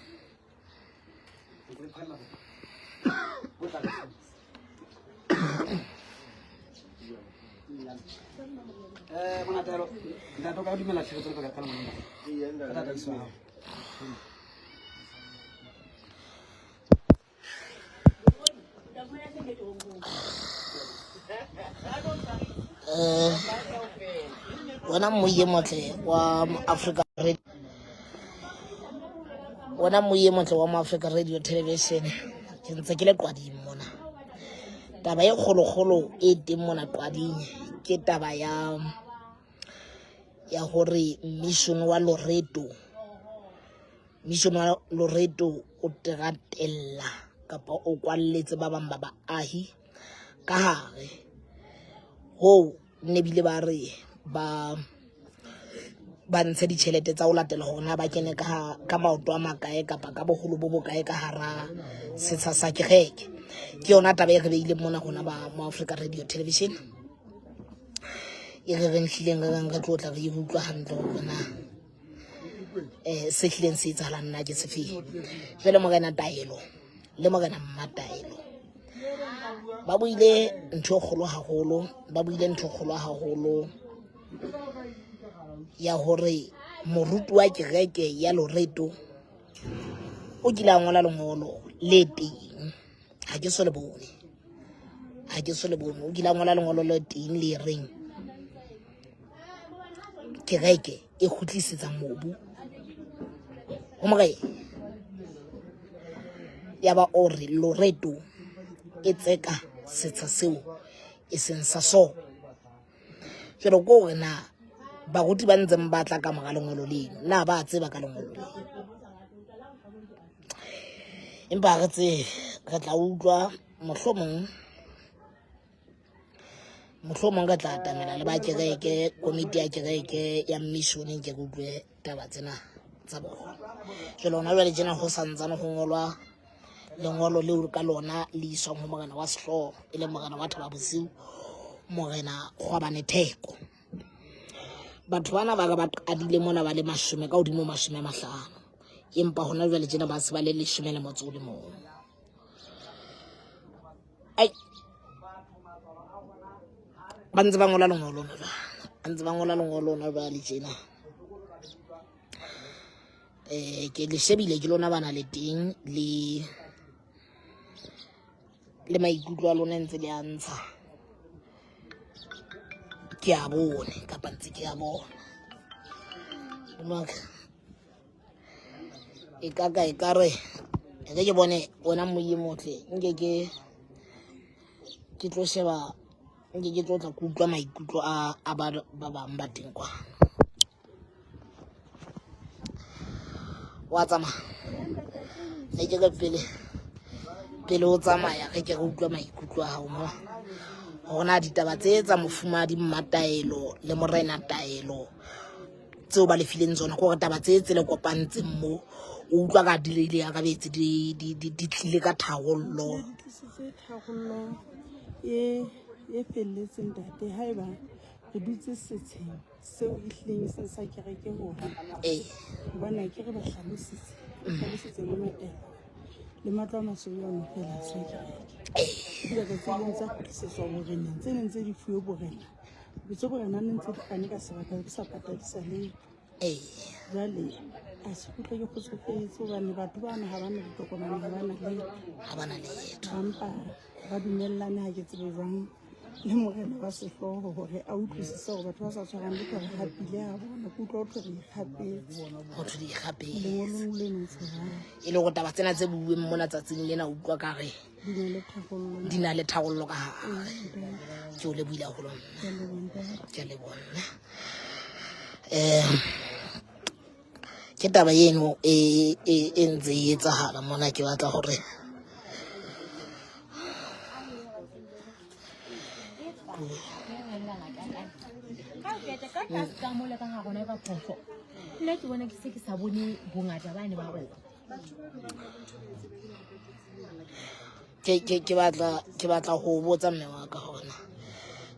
Bonatelo, ntate o ka dumela tshegetso le ka ngwana. Ka tataiso ya hao. Eh, wena moye motle wa Africa Radio, wena moye motle wa Africa Radio Television, ke ntse ke le Qwading mona. Taba e kgolokgolo e teng mona Qwading ke taba ya hore mission wa Loreto, mission wa Loreto o teratella kapa o kwalletse ba bang ba baahi ka hare hoo ne bile ba re ba ntshe ditjhelete tsa ho latela hore na ba kene ka maoto a makae kapa ka boholo bo bokae ka hara setsha sa kereke. Ke yona taba e re beileng mona rona ba mo Africa Radio Television, e re reng hlileng re reng re tlo tla re e utlwa hantle hore na se hlileng se etsahalang nna ke se feng. Jwale morena Taelo le morena Mmataelo ba buile ntho e kgolo haholo, ba buile ntho e kgolo haholo ya hore moruti wa kereke ya Loreto o kile a ngola lengolo le teng, ha ke so le bone, ha ke so le bone. O kile a ngola lengolo le teng le reng kereke e kgutlisetsa mobu ho morena. Ya ba o re Loreto e tseka setsha seo e seng sa sona. Jwale ko hore na baruti ba ntseng ba tla ka mora lengolo leno na ba tseba ka lengolo leno, empa re tsebe re tla utlwa mohlomong, mohlomong re tla atamela le ba kereke, komiti ya kereke ya mission, ke re utlwe taba tsena tsa bona. Jwale hona jwale tjena ho santsane ho ngolwa lengolo leo ka lona le iswang ho morena wa sehlooho, e leng morena wa Thaba Bosiu, morena Kgwabane Theko. Batho bana ba re ba qadile mona ba le 10 ka hodimo 50, empa hona jwale tjena ba se ba le 11. Ai, ba ntse ba ngola lengolo hona jwale, ba ntse ba ngola lengolo hona jwale tjena. Ke le shebile ke lona bana le teng le maikutlo a lona ntse le a ntsha. Ke a bone kapa ntse ke a bona. Maka e ka ka e ka re e ke bone wena moye motle, nke ke tlo sheba, nke ke tlo tla ke utlwa maikutlo a ba bang ba teng kwa. Wa tsamaya ne ke re pele o tsamaya re ke re utlwe maikutlo a hao mo hore na ditaba tse tsa mofumahadi Mmataelo le morena Taelo tseo ba lefileng tsona, ke hore taba tse tse le kopantseng mo o utlwa ka di le arabetse di tlile ka tharollo. Di tlisitse tharollo e felletseng ntate. Haeba Re dutse setsheng seo e hlileng e seng sa kereke hore. Ee. Hobane ke re ba hlalositse. Ba hlalositse le matelo. Le matlo a masweu ano fela a sa kereke. Dibaka tse ding tsa kgutlisetswa boreneng tse neng tse di fuwe borena. Tse borena ne ntse di fane ka sebaka di sa patadisa letho. Ee. Jwale a se kutlwe ke kgotsofetse hobane batho bana ha bana ditokomane ha bana letho. Ha bana letho. Ba mpa ba dumellane ha ke tsebe jwang le morena wa sehlooho hore a utlwisise hore batho ba sa tshwarang letho re hapile ha bona. Ke utlwa ho thwe re ikgapetse. Ho thwe di ikgapetse. Lengolong leno tjho jwalo. E le hore taba tsena tse buuweng mona tsatsing lena o utlwa ka re Di na le tharollo. Di na le tharollo ka hare. Ke o lebohile haholo nna. Ke a leboha nna. Ke taba eno e e e ntse e etsahala mona ke batla hore Nna ke bona ke se ke sa bone bongata bane ba rona. Ke ke batla ke batla ho botsa mme wa ka hore na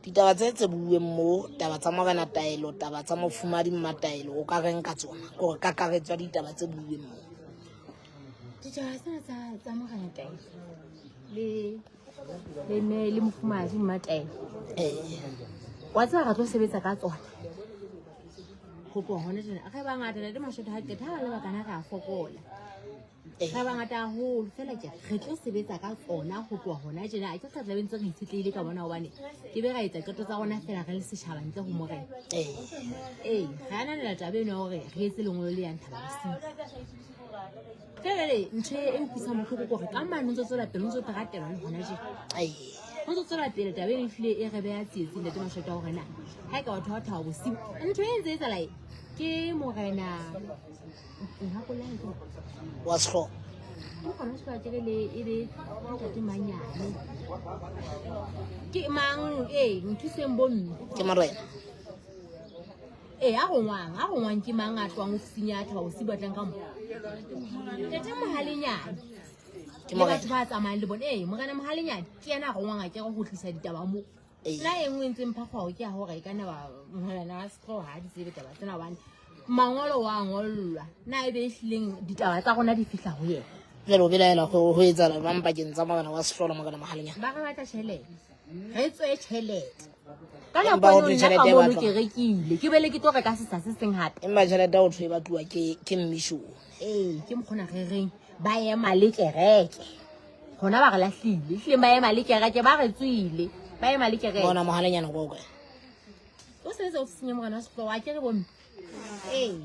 ditaba tse tse buuweng mo taba tsa morena taelo taba tsa mofumadi mmataelo o ka reng ka tsona kore kakaretso ya ditaba tse buuweng mo. Ditaba tsena tsa tsa morena taelo le le mme le mofumahadi mmataelo. Ee. Wa tseba re tlo sebetsa ka tsona. Ho tloha hona tjena re bangata ntate Mashoto ha qeta ha ba le bakana re a fokola. Re bangata haholo fela ke re tlo sebetsa ka tsona ho tloha hona tjena. A ke re tla be ntse re itshetlehile ka bona hobane ke be ra etsa qeto tsa rona fela re le setjhaba ntle ho morena. Ee, re ananela taba eno ya hore re etse lengolo le yang Thaba Bosiu. Fela jwale ntho e utlwisang bohloko ke hore ka mane o ntso tswela pele o ntso teratelwa le hona tjena. Ho ntso tswela pele taba eno ehlile e re beha tsietsing ntate Mashoto hore na ha e ka batho ba Thaba Bosiu ntho e ntse e etsahala e ke morena wa sehlooho. E be ntate Manyane. Ke mang ee nthuseng bomme. Ke morena. Ee a rongwang a rongwang ke mang a tlohang ofising ya Thaba Bosiu ba tlang ka mo. Ntate Mohalenyane. Ke Le morena. batho ba tsamayang le bona. Ee morena Mohalenyane ke yena a rongwang a kere ho tlisa ditaba mo. Ee. Nna e nngwe e ntseng mpha kgwao ke ya hore e ka nna ba morena wa sehlooho ha di tsebe taba tsena hobane mangolo wa ngollwa. Na ebe e hlileng ditaba tsa rona di fihla ho yena. Jwale o belaela ho etsahala jwang pakeng tsa morena wa sehlooho le morena Mohalenyane? Ba re batla tjhelete. Re tswe tjhelete. Ka nako Empa ho eno thwe nna tjhelete ka e mono batlwa. ke rekile. Ke bele ke tlo reka setsha se seng hape. Empa tjhelete ho thwe e batluwa ke ke mmishone. Ee, ke mokgona re reng ba ema le kereke. Hona ba re lahlile. Ehlile ba ema le kereke ba re tswile. Ba ema le kereke. Bona Mohalenyane ko kae? O sebetsa ofising ya morena wa sehlooho a kere bomme. Ee.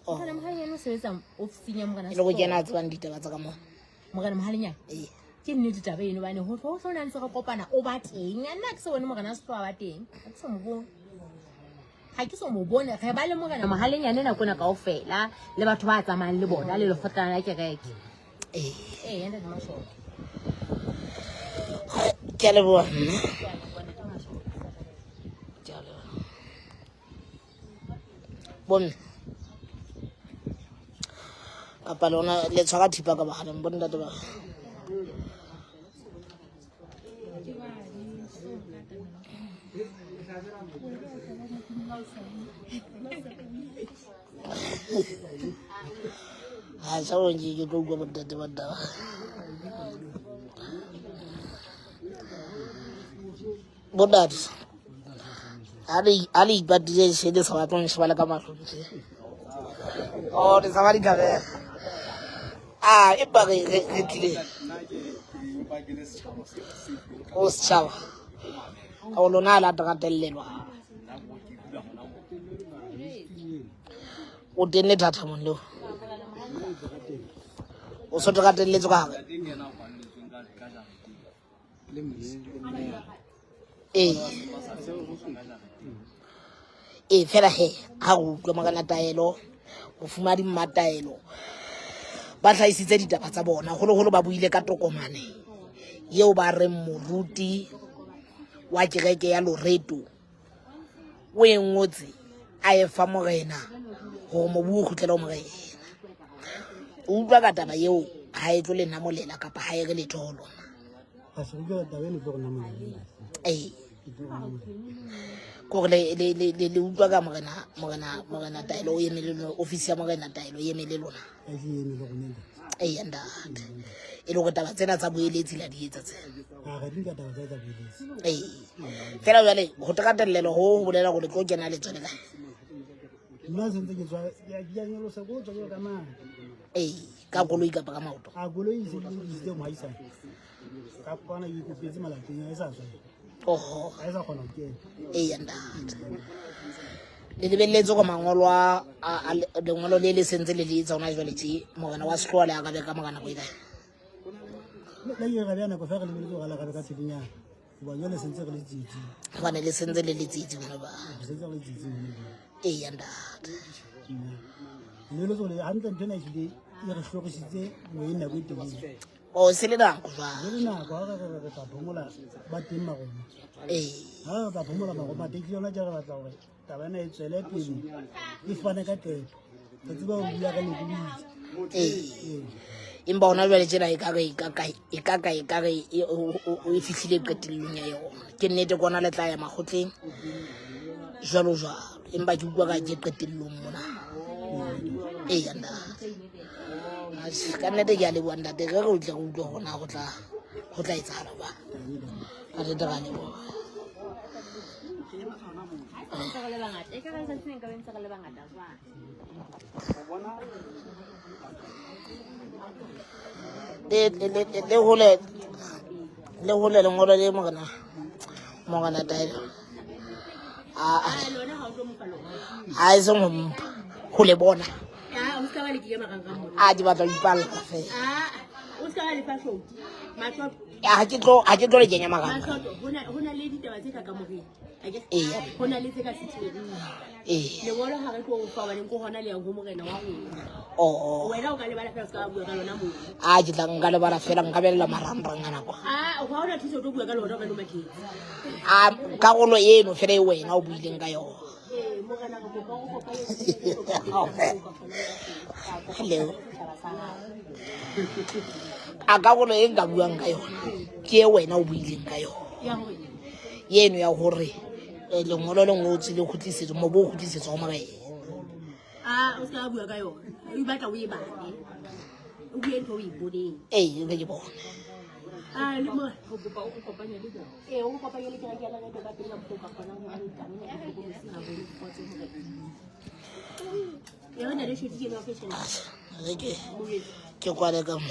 Oh. Morena Mohalenyane o sebetsa ofising ya morena E le go sehlooho. kena a tsebang ditaba tsa ka mo. Morena Mohalenyane. Ee. Ke nnete taba eno hobane ho tlo ho na ntse re kopana o ba teng. Nna ha ke so bone morena wa sehlooho ba teng. Ha ke so mo bone. Ha ke so mo bone re ba le morena Mohalenyane nako ena kaofela le batho ba tsamayang le bona le lekgotlana la kereke. Ee. Ee, ntate Mashoto. Ke a leboha mme. Ke a leboha. Bomme. Kapa lona le tshwara thipa ka bohaleng bo ntate ba. Ha sa o ke tlo utlwa bo ntate ba taba. Bo ntate. Ha le ipatile she le sa batle ho nsheba le ka mahlo tje. Oh, le tshaba dikabelo. Ah, empa re re tlile. O setjhaba. O lona la ratellelwa. O teng lethathamong leo. O so ratelletswe ka hare. Ee. Ee, fela he ha re utlwa morena taelo mofumahadi mmataelo ba hlahisitse ditaba tsa bona holoholo ba buile ka tokomane eo ba reng moruti wa kereke ya Loreto o e ngotse a e fa morena hore mobu o kgutlele ho morena. O utlwa ka taba eo ha e tlo le namolela kapa ha e re letho ho lona. Ha se utlwa taba eno e tlo re namolela. Ee. Kore le utlwa ka morena taelo o eme le lona, ofisi ya morena taelo e eme le lona. Eya ntate, e le hore taba tsena tsa boeletsi la di etsa tsena. Ee, fela jwale ho teratellelo ho bolela hore le tlo kena le tswele kae? Nna sentse ke tswa ke a nyolosa ko tswa ka mane. Ee, ka koloi kapa ka maoto? A koloi e se ke isitse mohaisane. Ka kwana ke ikopetse malapeng a e sa tswa. Oho. Ha e sa kgona ho kena. Eya ntate. Le lebelletse hore mangolo a lengolo le le sentse le le etsa hona jwale tje morena wa sehloa le arabe ka mora nako e kae? Le ke rabe nako fa re lebelletse hore le arabe ka pelenyana. Hoba jwale sentse re le tsietsing. Hobane le sentse le le tsietsing hona ba. Re sentse re le tsietsing hona ba. Eya ntate. Le lebelletse hore hantle ntho ena ehlile e re hlorisitse moyeng nako e telele. O se le nako jwale. Le le nako ha re tla phomola ba teng maroma. Ee. Ha re tla phomola maroma teng ke yona tje re batla hore taba ena e tswele pele e fane ka qeto. Re tsebe ho dula re lokolohile. Ee. Empa hona jwale tjena ekare ekare o e fihlile qetellong ya yona. Ke nnete kona le tla ya makgotleng jwalo jwalo. Empa ke utlwa ka ke qetellong mona. Eya ntate. Ka nnete ke a leboha ntate, re re o tle re utlwe hore na ho tla etsahala jwang. Ka nnete re a leboha. Le hole lengolo le morena taelo. A e seng ho mpha, ho le bona. A ke batla ho ipalla fela. Ha ke tlo le kenya marang. Ho na le ditaba tse ka kamoreng. Eya. Ho na le tse ka siteng. Ee. Lengolo ha re tlo o fa hobane ke hona le yang ho morena wa rona. Oh. Wena o ka lebala fela o ska bua ka lona moo. A ke tla nka lebala fela nka bella marangrang a nako. Ah, ha hona thuso o tlo bua ka lona hobane o mathetse. A karolo eno fela e wena o buileng ka yona. Ee, morena re kopa o kopa Hello. A karolo e nka buang ka yona ke e wena o buileng ka yona. Ya hore Eno ya hore lengolo le ngotswe le kgutlisetswe, mobu o kgutlisetswa ho morena. Ah, o ska bua ka yona. O batla o e bale. O bue ntho o e boneng. Ee, ke bone. Ah, le mo go kopa o kopanye le bona. Ee, o kopanye le kereke ya Lerato ka pele ka mokgwa o ka kgonang hobane taba ena e hlokometse haholo kgotso hore. Ya rena le shoti ke ena wa fashion. Re ke kwale ka mo.